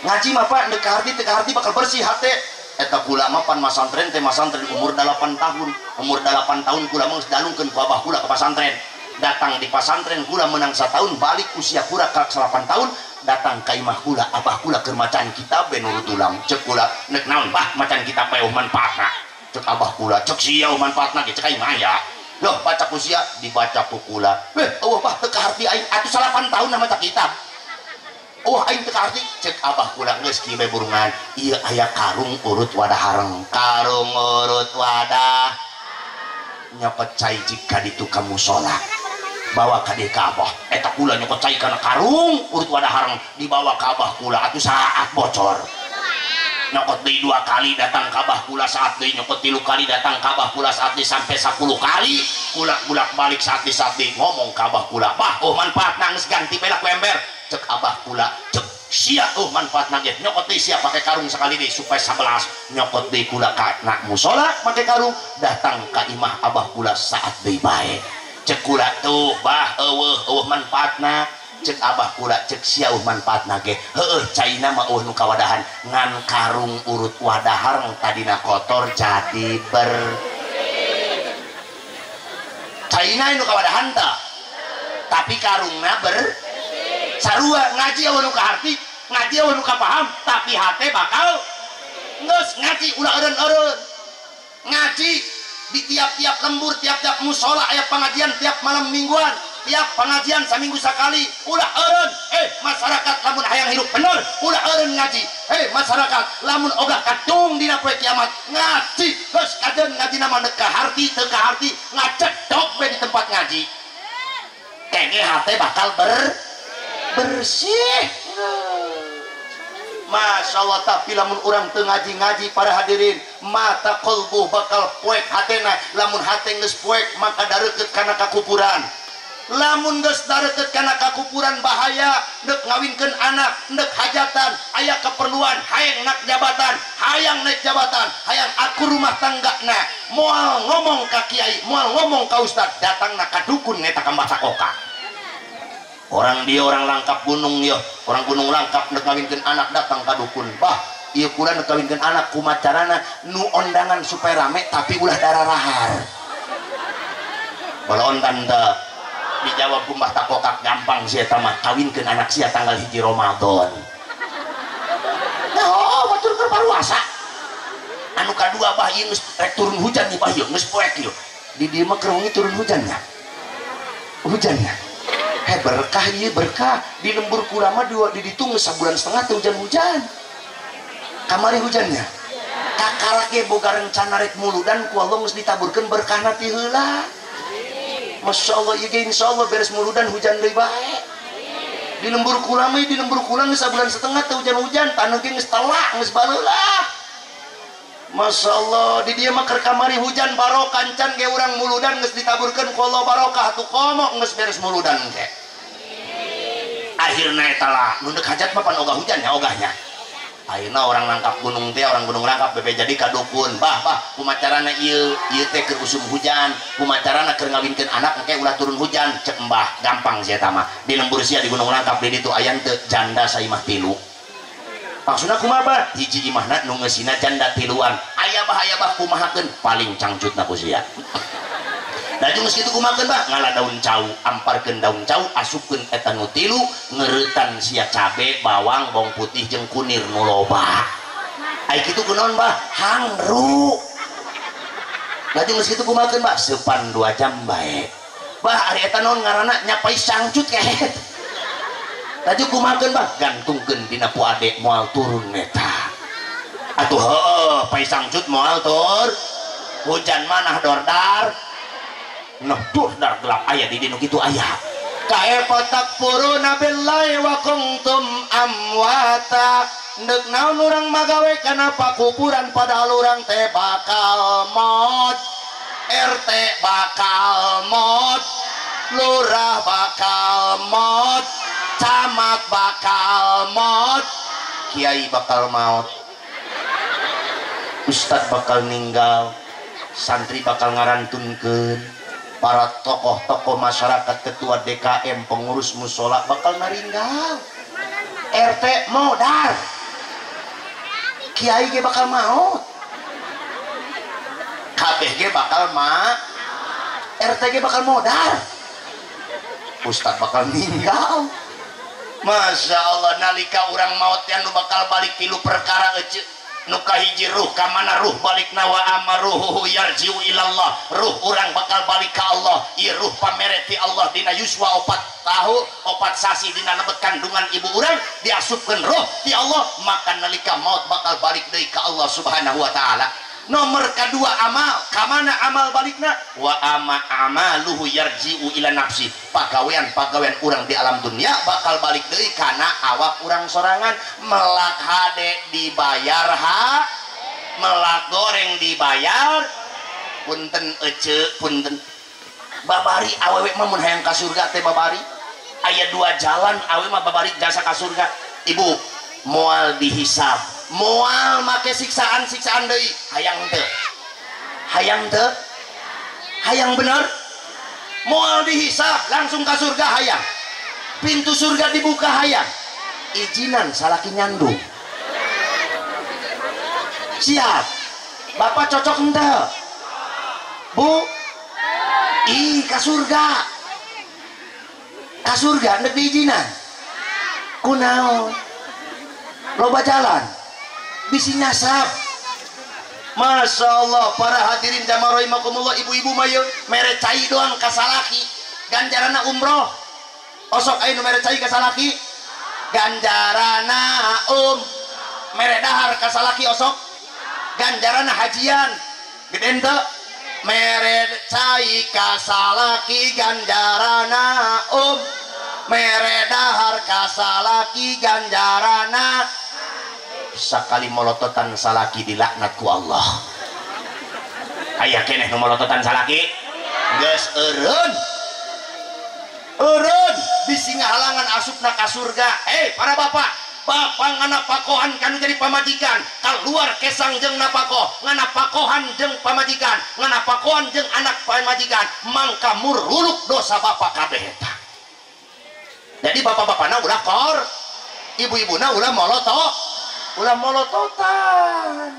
Ngaji mah Pak neuk kaharti teu kaharti bakal bersih hate. Eta kula mah pan masantren teh masantren umur 8 tahun. Umur 8 tahun kula mah geus dalungkeun ku abah kula ke pasantren. Datang di pasantren kula menang setahun balik usia kula ka 8 tahun datang ka imah kula abah kula keur macan kitab be nurut tulang cek kula nek naon bah macan kitab bae manfaatna cek abah kula cek sia manfaatna ge cek aing mah aya loh baca ku sia dibaca ku kula weh eueuh bah teu kaharti aing atuh 8 tahun maca kitab oh aing teu kaharti cek abah kula geus kieu bae burungan ieu aya karung urut wadah hareng karung urut wadah nyokot cai jika ditu ka musala bawa ka dieu ka abah eta kula nyokot cai kana karung urut wadah hareng dibawa ka abah kula atuh saat bocor nyokot deui 2 kali datang ka abah kula saat deui nyokot 3 kali datang ka abah kula saat deui sampai 10 kali kula bolak-balik saat deui ngomong ka abah kula bah oh manfaatna geus ganti bae lah ku ember cek abah kula cek sia oh manfaatna ge nyokot deui sia pake karung sekali deui supaya 11 nyokot deui kula ka nak musala pake karung datang ka imah abah kula saat deui bae cek kula tuh bah eueuh eueuh manfaatna cek abah kula cek sia eueuh manfaatna ge heueuh caina mah eueuh nu kawadahan ngan karung urut wadah hareng tadina kotor jadi ber caina nu kawadahan tah tapi karungna ber sarua ngaji eueuh nu kaharti ngaji eueuh nu kapaham tapi hate bakal geus ngaji ulah eureun-eureun ngaji di tiap-tiap lembur, tiap-tiap musola aya pengajian tiap malam mingguan, tiap pengajian saminggu sekali, ulah eureun. Masyarakat lamun hayang hirup bener, ulah eureun ngaji. Masyarakat lamun ogah kadung dina poe kiamat ngaji, geus kadeun ngajina mah teu kaharti, teu kaharti, ngacedok we di tempat ngaji. Kenge hate bakal bersih. Masya Allah tapi lamun urang teu ngaji-ngaji para hadirin mata qalbuh bakal poek hatena lamun hate geus poek maka dareukeut kana kakupuran lamun geus dareukeut kana kakupuran bahaya neuk ngawinkeun anak neuk hajatan aya keperluan hayang nak jabatan hayang naik jabatan hayang akur rumah tanggana moal ngomong ka kiai moal ngomong ka ustad datangna ka dukun eta ka Mbah Sakoka. Orang dia orang Langkap gunung ya, orang gunung Langkap nek ngawinkeun anak datang ka dukun. Bah, ieu kula nek ngawinkeun anak kumaha carana nu ondangan supaya rame tapi ulah dararahar. Balontan teu dijawab ku Mbah Takokak gampang sia eta mah kawinkeun anak sia tanggal 1 Ramadan. Nah, oh, batur keur paruasa. Anu kadua bah ieu geus rek turun hujan nih bah ieu geus poek ieu. Di dieu mah keur wengi turun hujannya. Hujannya. Berkah iya berkah di lembur kula mah di ditu geus sabulan setengah teu hujan-hujan kamari hujannya kakarak ge boga rencana rek muludan ku Allah geus ditaburkeun berkahna ti heula. Masya Allah ieu ge insyaallah beres muludan hujan deui bae di lembur kula mah di lembur kula geus sabulan setengah teu hujan-hujan taneuh ge geus telak geus baleulah. Masya Allah di dieu mah keur kamari hujan barokah can ge urang muludan geus ditaburkeun ku Allah barokah atuh komo geus beres muludan ge. Akhirna eta lah nu deuk hajat mah pan ogah hujan nya ogahnya. Akhirna orang Langkap gunung teh orang gunung Langkap bebe jadi ka dukun. Bah bah kumaha carana ieu ieu teh keur usum hujan, kumaha carana keur ngawinkeun anak engke ulah turun hujan cek mbah gampang sia eta mah. Di lembur sia di gunung Langkap di ditu aya teu janda saimah tilu. Maksudna kumaha bah? Hiji imahna nu ngeusina janda tiluan. Aya bah aya bah kumahakeun paling cangcutna ku sia. Laju geus kitu kumahakeun bah? Ngala daun cau, amparkeun daun cau, asupkeun eta nu tilu, ngeuretan sia cabe, bawang, bawang putih jeung kunir nu loba. Ai kitu kunaon bah? Hangru. Laju geus kitu kumahakeun bah? Seupan 2 jam bae. Bah ari eta naon ngaranna nyapai cangcut kehet. Laju kumahakeun bah? Gantungkeun dina puade moal turun eta. Atuh heueuh pai sangcut moal tur. Hujan manah dordar. Noh dordar gelap aya di dinu kitu aya. Kaifa takfuruna billahi wa kuntum amwata. Ndek naon urang magawe kana pakuburan padahal urang teh bakal maut. RT bakal maut, lurah bakal maut, camat bakal maut, kiai bakal maut, ustad bakal ninggal, santri bakal ngarantunkeun, para tokoh-tokoh masyarakat, ketua DKM, pengurus musola bakal naringgal. RT modar, kiai ge bakal maut, kabeh ge bakal ma, RT ge bakal modar, ustad bakal ninggal. Masya Allah, nalika urang maut yang nu bakal balik tilu perkara ece. Nu kahiji ruh kamana ruh balik nawa amaruhu yarjiu ilallah, ruh urang bakal balik ka Allah. Ieu ruh pamere ti Allah dina yuswa 4 tahu 4 sasi dina lebet kandungan ibu urang diasupkeun ruh ti Allah, maka nalika maut bakal balik deui ka Allah Subhanahu wa taala. Nomor kedua amal, kamana amal balikna? Wa ama amaluhu yarji'u ila nafsi. Pagawean-pagawean urang di alam dunia bakal balik deui kana awak urang sorangan. Melak hade dibayar ha, melak goreng dibayar. Punten ece, punten. Babari awewe mah mun hayang ka surga teh babari. Aya 2 jalan awewe mah babari jasa ka surga. Ibu, moal dihisab, moal make siksaan-siksaan deui. Hayang teu? Hayang teu? Hayang bener? Moal dihisab langsung ka surga hayang. Pintu surga dibuka hayang. Izinan salaki nyandung. Siap. Bapak cocok henteu? Bu? Ih, ka surga. Ka surga ndek diizinan. Kunaon? Loba jalan bisi nyasab. Masya Allah, para hadirin jamaah rahimakumullah, ibu-ibu mah yeuh mere cai doang ka salaki ganjarana umroh. Osok aya nu mere cai ka salaki ganjarana mere dahar ka salaki osok ganjarana hajian gede henteu? Mere cai ka salaki ganjarana mere dahar ka salaki ganjarana. Sakali molototan salaki dilaknat ku Allah. Aya keneh nu molototan salaki? Geus eureun. Eureun bisi ngahalangan asupna ka surga. Para bapak, bapak nganapakohan kanu jadi pamajikan, keluar kesang jeung napakoh, nganapakohan jeung pamajikan, nganapakohan jeung anak pamajikan, mangka muruluk dosa bapak kabeh eta. Jadi bapak-bapakna ulah kor, ibu-ibuna ulah molotot, ulah molototan.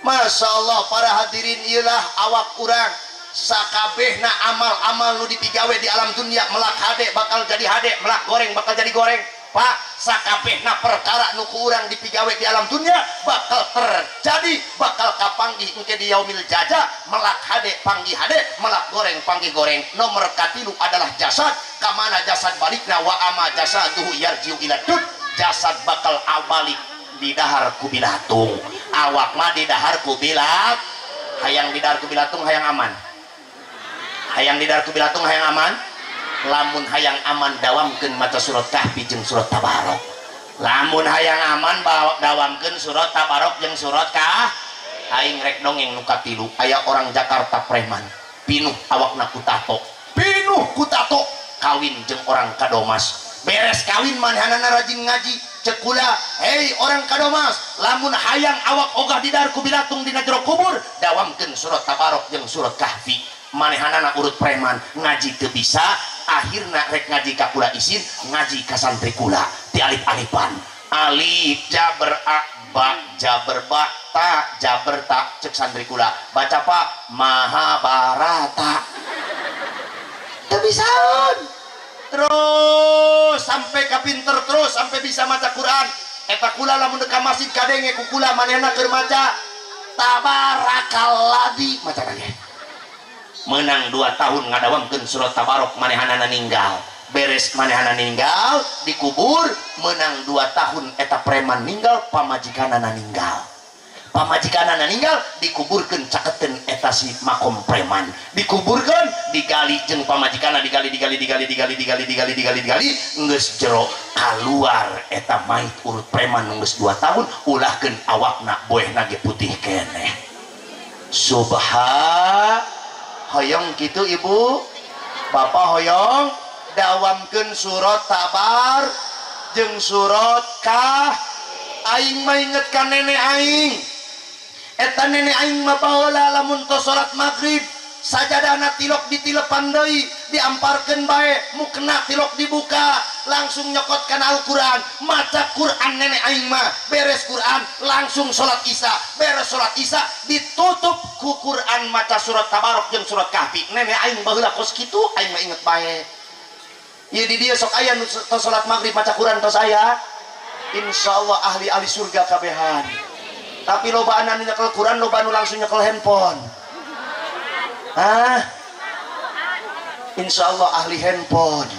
Masya Allah, para hadirin, iyalah awak urang sakabehna amal-amal nu dipigawe di alam dunia, melak hade bakal jadi hade, melak goreng bakal jadi goreng. Pak, sakabehna perkara nu ku urang dipigawe di alam dunia bakal terjadi, bakal kapanggih engke di yaumil jaja. Melak hade panggih hade, melak goreng panggih goreng. Nomor katilu adalah jasad. Kamana jasad balikna? Wa ama jasaduhu yarji'u ila dud. Jasad bakal abalik di dahar ku bilatung. Awak mah di dahar ku bilat. Hayang di dahar ku bilatung hayang aman. Hayang di dahar ku bilatung hayang aman. Lamun hayang aman dawamkeun maca surat Kahfi jeung surat Tabarok. Lamun hayang aman dawamkeun surat Tabarok jeung surat Kahfi. Aing rek dongeng nu katilu. Aya orang Jakarta preman, pinuh awakna ku tato. Pinuh ku tato, kawin jeung orang Kadomas. Beres kawin manehanana rajin ngaji. Cek kula, hei orang Kadomas, lamun hayang awak ogah di dahar ku bilatung dina jero kubur, dawamkeun surat Tabarok jeung surat Kahfi. Manehanana urut preman, ngaji teu bisa, akhirna rek ngaji ka kula isin, ngaji ka santri kula ti alif-alifan. Alif jaber a ba jaber ba ta jaber ta, cek santri kula baca pak Mahabharata. Teu bisaeun. Terus sampai ka pinter, terus sampai bisa maca Quran. Eta kula lamun ka masjid kadenge ku kula manehna keur maca Tabarakalladzi maca lagi. Menang 2 tahun ngadawamkeun surat Tabarok, manehanana ninggal. Beres manehana ninggal dikubur, menang 2 tahun eta preman ninggal, pamajikanana ninggal. Pamajikanana ninggal dikuburkeun caketeun eta si makom preman. Dikuburkeun digali jeung pamajikanna digali digali digali digali digali digali digali digali geus jero kaluar eta mait urut preman geus 2 tahun ulahkeun awakna boehna ge putih keneh. Subhan hoyong kitu ibu bapak hoyong dawamkeun surat Tabar jeung surat Kah. Aing mah inget ka nenek aing. Eta nenek aing mah baheula lamun tos salat maghrib sajadahna tilok ditilepan deui diamparkeun bae mukena tilok dibuka langsung nyokot kana Al-Qur'an maca Qur'an nenek aing mah beres Qur'an langsung salat Isya beres salat Isya ditutup ku Qur'an maca surat Tabarok jeung surat Kahfi. Nenek aing baheula kos kitu aing mah inget bae. Ieu di dieu sok aya nu tos salat maghrib maca Qur'an tos aya insyaallah ahli-ahli surga kabehan. Tapi loba anu nyekel Quran, loba anu langsung nyekel handphone. Hah? Insya Allah ahli handphone.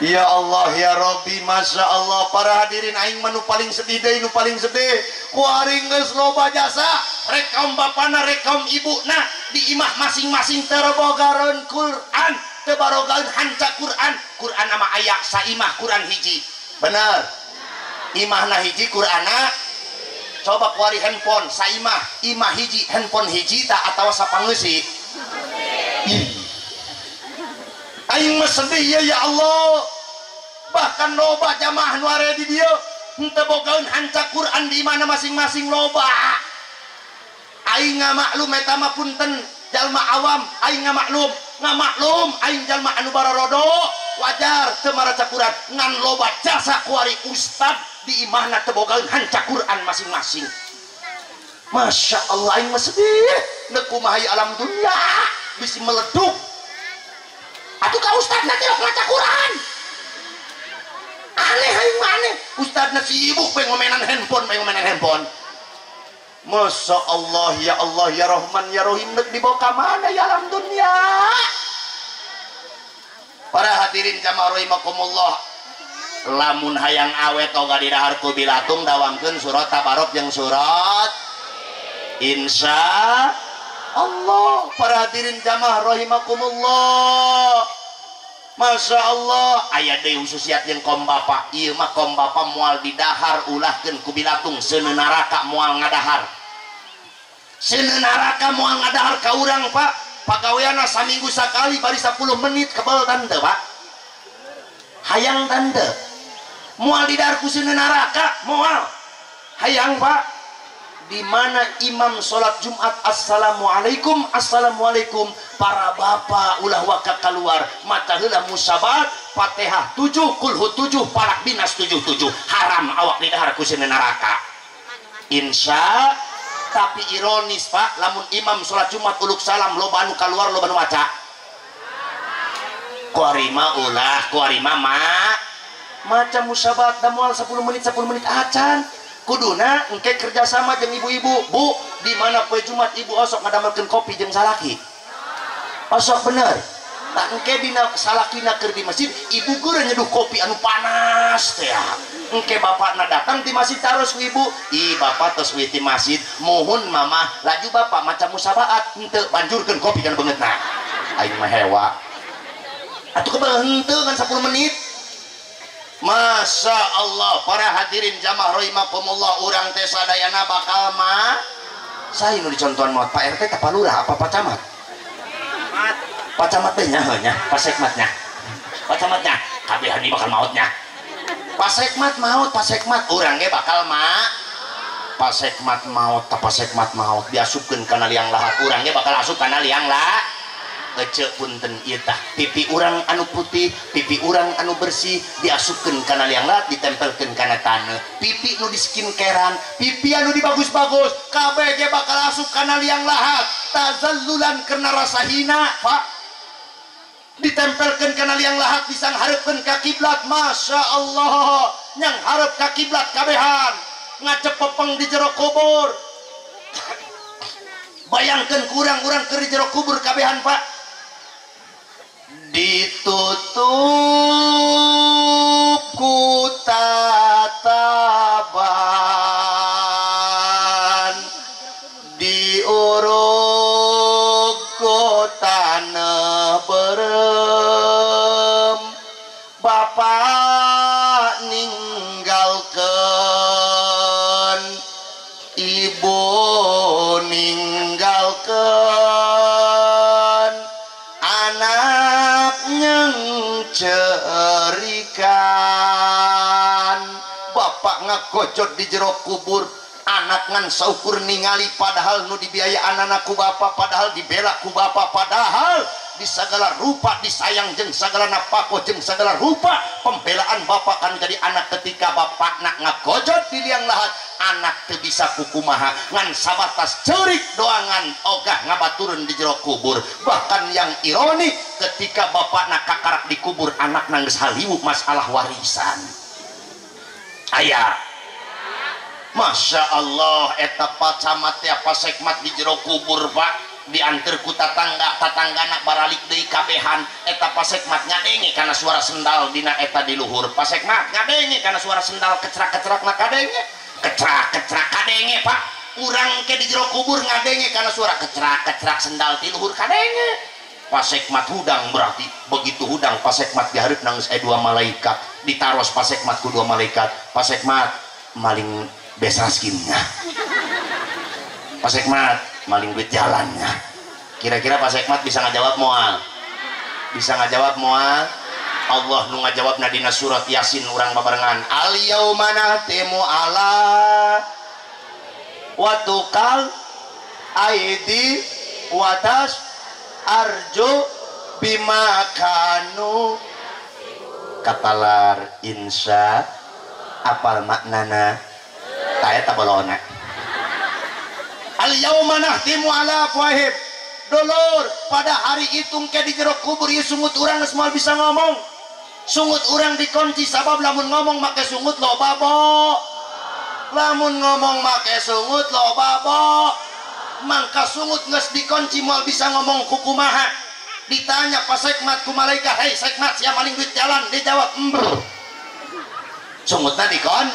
Ya Allah ya Rabbi, Masya Allah. Para hadirin aing mah nu paling sedih deui, nu paling sedih. Kuari geus loba jasa, rek kaum bapana, rek kaum ibuna di imah masing-masing terbogareun Quran, teu barogaeun hanca Quran. Quran mah aya saimah Quran hiji. Bener. Imahna hiji Qur'ana. Coba kuari handphone saimah imah hiji handphone hiji tak atawa sapangeusi. Aing mah sedih ya, ya Allah. Bahkan loba jamaah nu are di dieu henteu bogaeun hanca Quran di imahna masing-masing loba. Aing ngamaklum eta mah punten jalma awam, aing ngamaklum, ngamaklum aing jalma anu bararodo wajar teu maraca Quran ngan loba jasa kuari ustad di imahna teu bogaeun hanca Quran masing-masing. Masya Allah aing mah sedih neuk kumaha alam dunya bisi meleduk. Atuh ka ustadna teh maca Quran. Aneh aing mah aneh. Ustadna sibuk bae ngomenan handphone, bae ngomenan handphone. Masya Allah ya Allah ya Rahman ya Rahim neuk dibawa ka mana ya alam dunya. Para hadirin jamaah rahimakumullah, lamun hayang awet oga didahar ku bilatung dawamkeun surat Tabarok jeung surat Insya Allah. Para hadirin jamaah rahimakumullah, Masya Allah aya deui khususiat jeung kaum bapa. Ieu mah kaum bapa moal didahar ulahkeun ku bilatung seuneu neraka moal ngadahar. Seuneu neraka moal ngadahar ka urang Pak. Pagaweana saminggu sakali bari 10 menit kebel tante Pak. Hayang tante moal didahar ku seuneu neraka moal. Hayang Pak. Di mana imam salat Jumat assalamualaikum assalamualaikum para bapak ulah waka keluar mata heula musabat Fatihah 7 kulhu 7 palak binas 77 haram awak didahar ku seuneu neraka. Insya. Tapi ironis Pak, lamun imam salat Jumat uluk salam loba anu keluar loba anu maca kuarima ulah kuarima ma maca musabat da moal 10 menit 10 menit acan. Kuduna engke kerjasama jeung ibu-ibu. Bu, di mana poe Jumat ibu osok ngadamelkeun kopi jeung salaki? Osok bener. Tak engke dina salakina keur di masjid, ibu geura nyeduh kopi anu panas teh. Engke bapakna datang di masjid taros ku ibu, "Ih, bapak tos witi masjid, mohon mamah, laju bapak maca musabaat, henteu banjurkeun kopi kana beungeutna." Aing mah hewa. Atuh kebel henteu ngan 10 menit. Masya Allah para hadirin jamaah rahimakumullah, urang teh sadayana bakal ma saya nu dicontohan maot Pak RT teh Pak Lurah apa Pak Camat? Pak Camat teh nya heuh nya, Pak Sekmatnya. Pak Camatnya kabehan ieu bakal maotnya. Pak Sekmat maot, Pak Sekmat urang ge bakal ma Pak Sekmat maot, Pak Sekmat maot diasupkeun kana liang lahat urang ge bakal asup kana liang lahat. Ece punten ieu tah pipi urang anu putih, pipi urang anu bersih diasupkeun kana liang lahat ditempelkeun kana taneuh. Pipi nu di skincarean, pipi anu dibagus-bagus, kabeh ge bakal asup kana liang lahat. Tazallulan karena rasa hina, Pak. Ditempelkeun kana liang lahat disanghareupeun ka kiblat, Masya Allah. Nyang hareup ka kiblat kabehan, ngacep pepeng di jero kubur. Bayangkeun kurang-urang keur di jero kubur kabehan, Pak. Ditutup ku tataban anak nyengcerikan. Bapak ngagojot di jero kubur, anak ngan saukur ningali padahal nu dibiayaan anak ku bapak, padahal dibela ku bapak, padahal di segala rupa disayang jeung segala napako jeung segala rupa pembelaan bapak kan jadi anak. Ketika bapak nak ngagojot di liang lahat, anak teu bisa kukumaha ngan sabatas ceurik doangan ogah ngabaturun di jero kubur. Bahkan yang ironi ketika bapak nak kakarak di kubur, anak nangis haliwu masalah warisan. Aya Masya Allah eta Pak Camat ya Pak Sekmat di jero kubur Pak, diantar ku tatangga, tatangga nak baralik deui kabehan. Eta Pak Sekmat ngadenge kana suara sendal dina eta di luhur. Pak Sekmat ngadenge kana suara sendal kecrak-kecrak na kadenge, kecrak-kecrak kadenge Pak. Urang ke di jero kubur ngadenge kana suara kecrak-kecrak sendal di luhur kadenge. Pak Sekmat hudang berarti. Begitu hudang Pak Sekmat dihareup nangis dua malaikat, ditaros Pak Sekmat ku dua malaikat. Pak Sekmat maling besaskinnya, Pak Sekmat maling duit jalannya. Kira-kira Pak Sekmat bisa ngajawab moal? Bisa ngajawab moal? Allah nu ngajawab dina surat Yasin urang babarengan. Al yauma nahtimu ala wa tuqal aidi wa tas arju bima kanu. Katalar insya apal maknana taya tabolona. Al yauma nahtimu ala afwahihim. Dolor pada hari itu ke di jero kubur ieu sungut urang geus moal bisa ngomong. Sungut urang dikunci sabab lamun ngomong make sungut loba bo. Lamun ngomong make sungut loba bo. Mangka sungut geus dikunci moal bisa ngomong kukumaha. Ditanya Pak Sekmat ku malaikat, "Hei Sekmat, sia maling duit jalan?" Dia jawab, "Ember." Sungutna dikon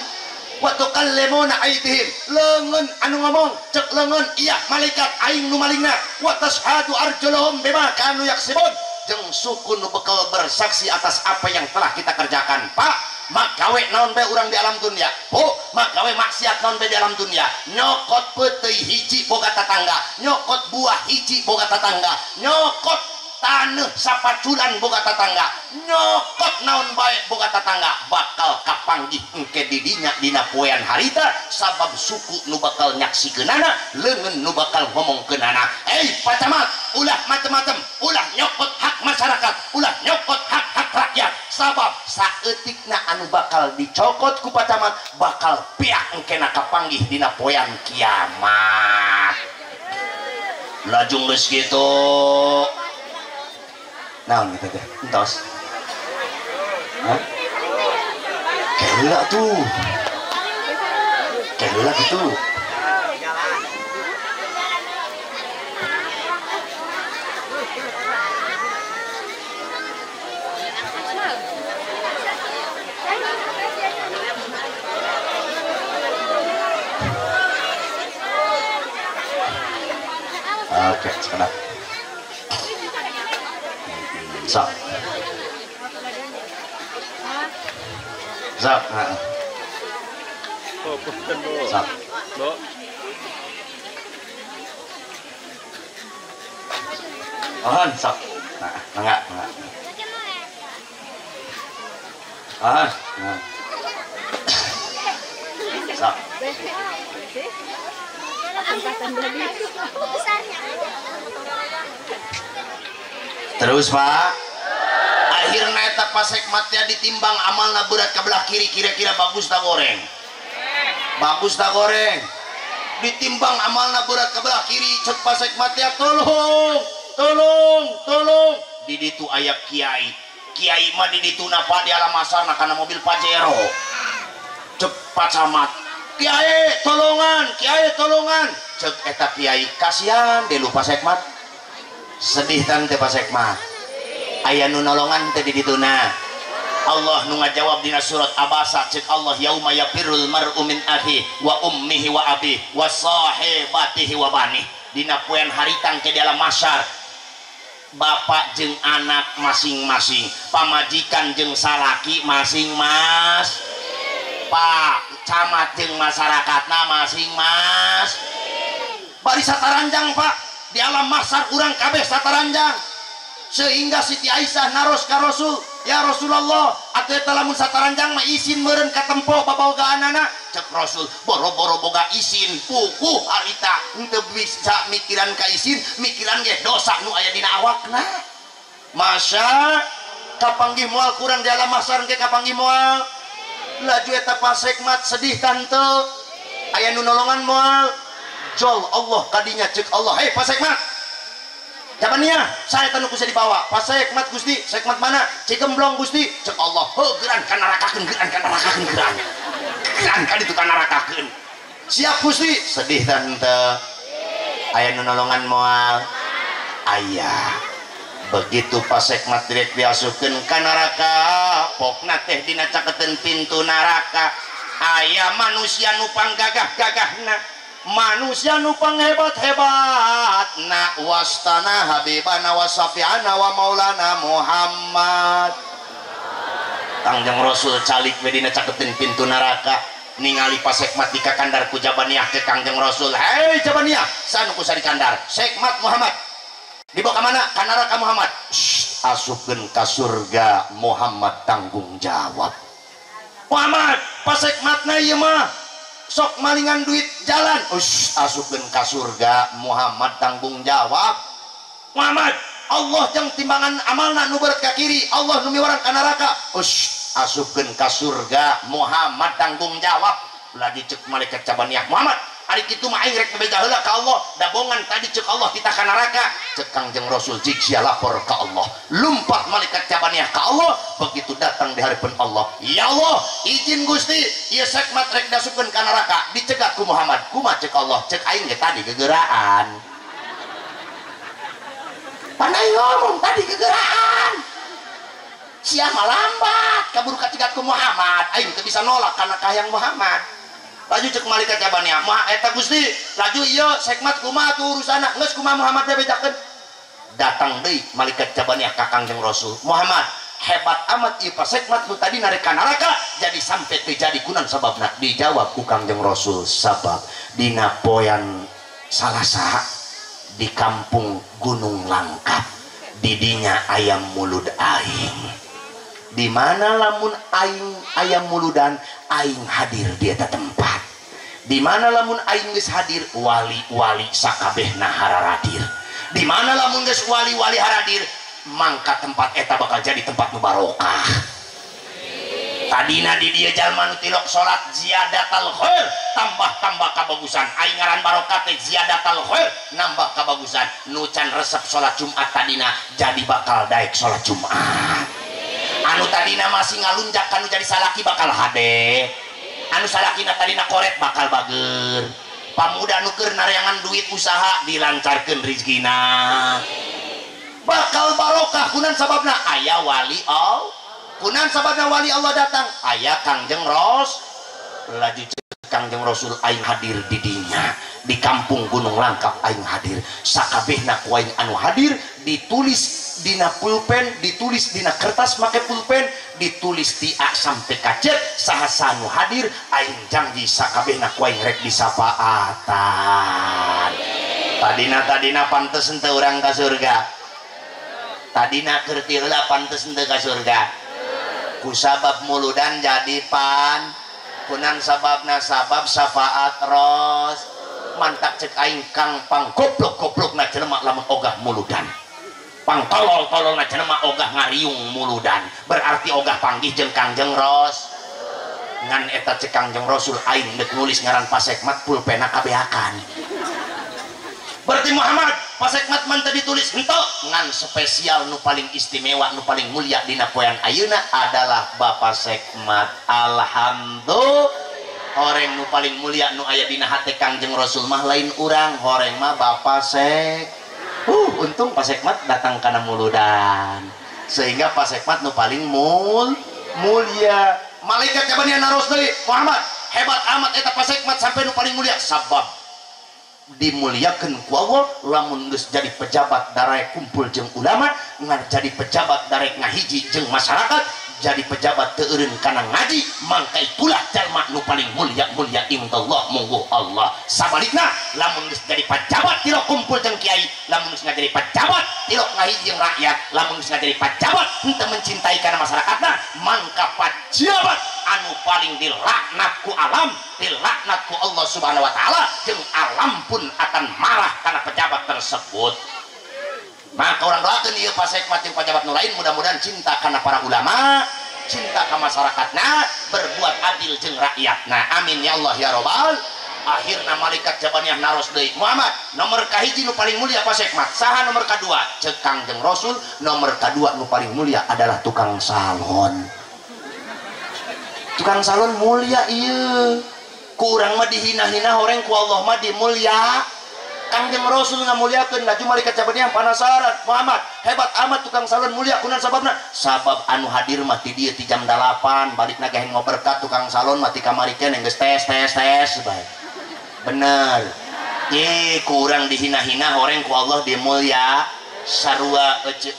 wa tukallimuna aydihim, leungeun anu ngomong cek leungeun iya malaikat aing nu malingna. Wa tashhadu arjuluhum bima kanu yaksibun, jeung suku nu bekal bersaksi atas apa yang telah kita kerjakan. Pak, magawe naon bae urang di alam dunia, Bu, magawe maksiat naon bae di alam dunia, nyokot peuteuy hiji boga tatangga, nyokot buah hiji boga tatangga, nyokot taneuh sapaculan boga tatangga, nyokot naon bae boga tatangga, bakal kapanggih engke didinya dina poean harita sabab suku nu bakal nyaksikeunana, leungeun nu bakal ngomongkeunana. Pak Camat, ulah macem-macem, ulah nyokot hak masyarakat, ulah nyokot hak-hak rakyat, sabab saeutikna anu bakal dicokot ku Pak Camat bakal piak engkena kapanggih dina poean kiamat. Lajung geus kitu naon gitu teh entos. Hah? Keheula tuh. Keheula gitu. Oke, sekarang. Sok. Sok. Sok. Mohon sok. Nah, enggak, enggak. Ah, nah. Sok. Terus, Pak. Akhirnya eta Pak Sekmat ya ditimbang amalna berat ke belah kiri, kira-kira bagus tak goreng? Bagus tak goreng? Ditimbang amalna berat ke belah kiri, cek Pak Sekmat ya tolong, tolong, tolong. Di ditu aya kiai. Kiai mah di ditu napa di alam asarna kana mobil Pajero. Cek Pak Camat, kiai tolongan, kiai tolongan. Cek eta kiai kasihan deh lu Pak Sekmat. Sedih tan teh Pak Sekmat. Aya nu nolongan teh di dituna. Allah nu ngajawab dina surat Abasa, cek Allah yauma yafirul mar'u min akhi wa ummihi wa abi wa sahibatihi wa bani. Dina poean haritang ke dalam mahsyar, bapak jeung anak masing-masing, pamajikan jeung salaki masing-mas, Pak Camat jeung masyarakatna masing-mas. Bari sataranjang Pak, di alam mahsyar urang kabeh sataranjang. Sehingga Siti Aisyah naros ka Rasul, ya Rasulullah, atuh eta lamun sataranjang mah isin meureun katempo babogaanana. Cek Rasul, boro-boro boga isin, puguh harita henteu bisa mikiran ka isin, mikiran ge dosa nu aya dina awakna. Masya kapanggih moal kurang di alam mahsyar ge kapanggih moal. Laju eta pasekmat sedih tante. Aya nu nolongan moal. Jol Allah kadinya cek Allah, hei pasekmat. Jabannya saya tanu kusa dibawa. Pasekmat Gusti, sekmat mana? Cigemblong Gusti. Cek Allah, heuh geuran ka narakakeun, geuran ka narakakeun, geuran. Geuran ka ditu ka narakakeun. Siap Gusti. Sedih tante. Aya nu nolongan moal. Aya. Begitu pasekmat direk diasupkeun ka neraka, pokna teh dina caketeun pintu neraka. Aya manusia nu panggagah-gagahna, manusia nu panghebat-hebatna, wastana habibana wa safiana wa maulana Muhammad. Kangjeng Rasul calik we dina caketeun pintu neraka, ningali pasekmat dikakandar ku Jabaniyah ke Kangjeng Rasul. Hei Jabaniyah, sanu ku sadikandar Sekmat Muhammad. Dibawa ke mana? Ka neraka Muhammad. Asupkeun ka surga Muhammad tanggung jawab. Muhammad, pasekmatna ieu mah sok malingan duit jalan. Asupkeun ka surga Muhammad tanggung jawab. Muhammad, Allah jeung timbangan amalna nu berat ka kiri, Allah nu miwarang ka neraka. Asupkeun ka surga Muhammad tanggung jawab. Lagi cek malaikat Jabaniyah, Muhammad, ari kitu mah aing rek bebeja heula ka Allah, dabongan tadi cek Allah titah ka neraka. Cek Kangjeng Rasul jig sia lapor ka Allah. Lumpat malaikat Jabaniyah ka Allah, begitu datang di hadapan Allah, ya Allah, izin Gusti, ieu sekmat rek dasupkeun ka neraka, dicegat ku Muhammad. Kumaha cek Allah? Cek aing ge tadi gegeraan. Pandai ngomong tadi gegeraan. Sia mah lambat, kaburu kacegat ku Muhammad, aing teu bisa nolak kana kahayang Muhammad. Laju cek malaikat Jabaniyah, mah eta Gusti, laju ieu sekmat kumaha tuh urusanna, geus kumaha Muhammad bebejakeun. Datang deui malaikat Jabaniyah ka Kangjeng Rasul, Muhammad, hebat amat ieu pasekmat nu tadi narek ka neraka, jadi sampai teu jadi kunan sababna. Dijawab ku Kangjeng Rasul, sabab dina poean Salasa di kampung Gunung Langkap didinya ayam mulud aing. Di mana lamun aing ayam muludan, aing hadir di eta tempat. Di mana lamun aing geus hadir, wali-wali sakabehna hararadir. Di mana lamun geus wali-wali haradir, mangka tempat eta bakal jadi tempat nu barokah. Tadina di dieu jalma nu tilok salat ziyadatal khair, tambah-tambah kabagusan. Aing ngaran barokah teh ziyadatal khair, nambah kabagusan. Nu can resep salat Jumat tadina jadi bakal daek salat Jumat. Anu tadina masih ngalunjak kanu jadi salaki bakal hade. Anu salakina tadina koret bakal bager. Pamuda nu keur nareangan duit usaha dilancarkeun rezekina. Bakal barokah kunan sababna aya wali Allah. Kunan sababna wali Allah datang, aya Kangjeng Ros. Laju Kangjeng Rasul aing hadir di dinya. Di kampung Gunung Langkap aing hadir. Sakabehna ku aing anu hadir ditulis dina pulpen, ditulis dina kertas make pulpen, ditulis ti A sampai ka Z, saha nu hadir aing janji sakabehna ku aing rek disapaatan. Tadina pantes henteu urang ka surga. Tadina keur ti heula pantes henteu ka surga. Ku sabab muludan jadi pan, kunan sababna sabab syafaat ros. Mantak cek aing kang pang goblok-goblokna jelema lamun ogah muludan. Pang tolol-tololna jelema ogah ngariung muludan, berarti ogah panggih jeung Kangjeng Ros. Ngan eta cek Kangjeng Rasul aing deuk nulis ngaran pasekmat pulpena kabeakan. Berarti Muhammad pasekmat man teu ditulis henteu, ngan spesial nu paling istimewa nu paling mulia dina poean ayeuna adalah Bapak Sekmat. Alhamdulillah. Horeng nu paling mulia nu aya dina hate Kangjeng Rasul mah lain urang, horeng mah Bapak Sek. Untung Pasekmat datang kana muludan, sehingga Pasekmat nu paling mulia. Malaikat Jabaniyah naros deui, Muhammad, hebat amat eta Pasekmat sampai nu paling mulia. Sabab dimuliakeun ku Allah lamun geus jadi pejabat darek kumpul jeung ulama, ngan jadi pejabat darek ngahiji jeung masyarakat, jadi pejabat teu eureun kana ngaji mangka itulah jalma nu paling mulia-mulia indallah mungguh Allah. Sabalikna lamun geus jadi pejabat tilok kumpul jeung kiai, lamun geus jadi pejabat tilok ngahiji jeung rakyat, lamun geus jadi pejabat henteu mencintai kana masyarakatna mangka pejabat anu paling dilaknat ku alam, dilaknat ku Allah Subhanahu wa taala, jeung alam pun akan marah karena pejabat tersebut. Maka orang doakeun ieu pasek mati pejabat nu lain mudah-mudahan cinta kana para ulama, cinta ka masyarakatna, berbuat adil jeung rakyatna. Amin ya Allah ya robbal. Akhirna malaikat jabaniyah naros deui, Muhammad, nomor kahiji nu paling mulia pasek mat, saha nomor kadua? Ceuk Kangjeng Rasul, nomor kadua nu paling mulia adalah tukang salon. Tukang salon mulia ieu. Ku urang mah dihina-hina horeng ku Allah mah dimulia. Kangjeng Rasul ngamuliakeun laju malaikat jabaniyah panasaran, Muhammad, hebat amat tukang salon mulia kunan sababna? Sabab anu hadir mah ti dieu ti jam 8 balikna ge ngoberkat tukang salon mah ti kamari keneh geus tes tes tes bae. Bener. Ye ku urang dihina-hina horeng ku Allah dimulia sarua ece.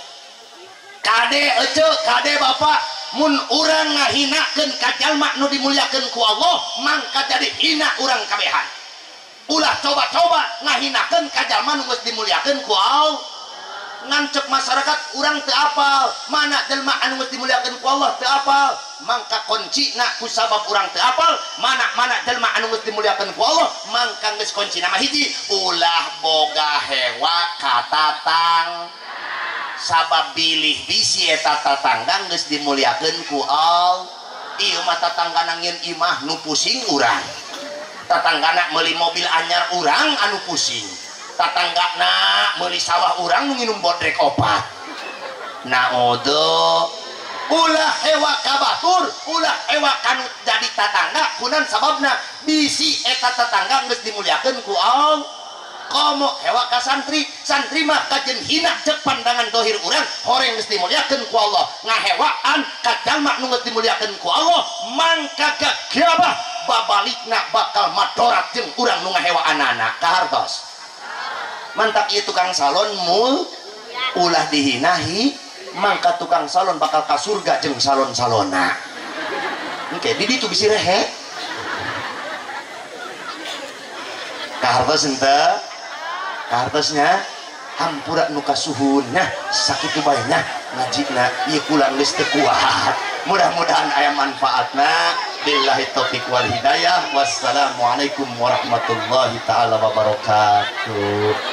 Kade ece, kade bapak, mun urang ngahinakeun ka jalma nu dimuliakeun ku Allah mangka jadi hina urang kabehan. Ulah coba-coba ngahinakeun ka jalma nu geus dimuliakeun ku Allah. Ngancek masyarakat urang teu apal mana jelma anu geus dimuliakeun ku Allah teu apal, mangka kuncina ku sabab urang teu apal mana-mana jelma anu geus dimuliakeun ku Allah mangka geus kuncina mah hiji ulah boga hewa ka tatang sabab bilih bisi eta tatangga geus dimuliakeun ku Allah. Ieu mah tatanggana ngieun imah nu pusing urang, tatanggana meuli mobil anyar urang anu pusing, tatanggana meuli sawah urang nu nginum bodrek opat. Naudzu ulah hewa ka batur, ulah hewa kanu jadi tatangga kunan sababna bisi eta tatangga geus dimuliakeun ku Allah. Komo hewa ka santri, santri mah kajen hina cek pandangan dohir urang horeng geus dimuliakeun ku Allah. Ngahewaan ka jalma nu geus dimuliakeun ku Allah mangka gagabah babalikna bakal madorat jeung urang nu ngahewaanana. Kahartos mantap ieu tukang salon mul ulah dihinahi mangka tukang salon bakal ka surga jeung salon-salona. Engke di ditu bisi rehe. Kahartos henteu? Kahartosnya hampura nu kasuhunnya sakitu bae nya ngajina ieu kula geus teu kuat. Mudah-mudahan aya manfaatna. Billahi taufik wal hidayah. Wassalamualaikum warahmatullahi taala wabarakatuh.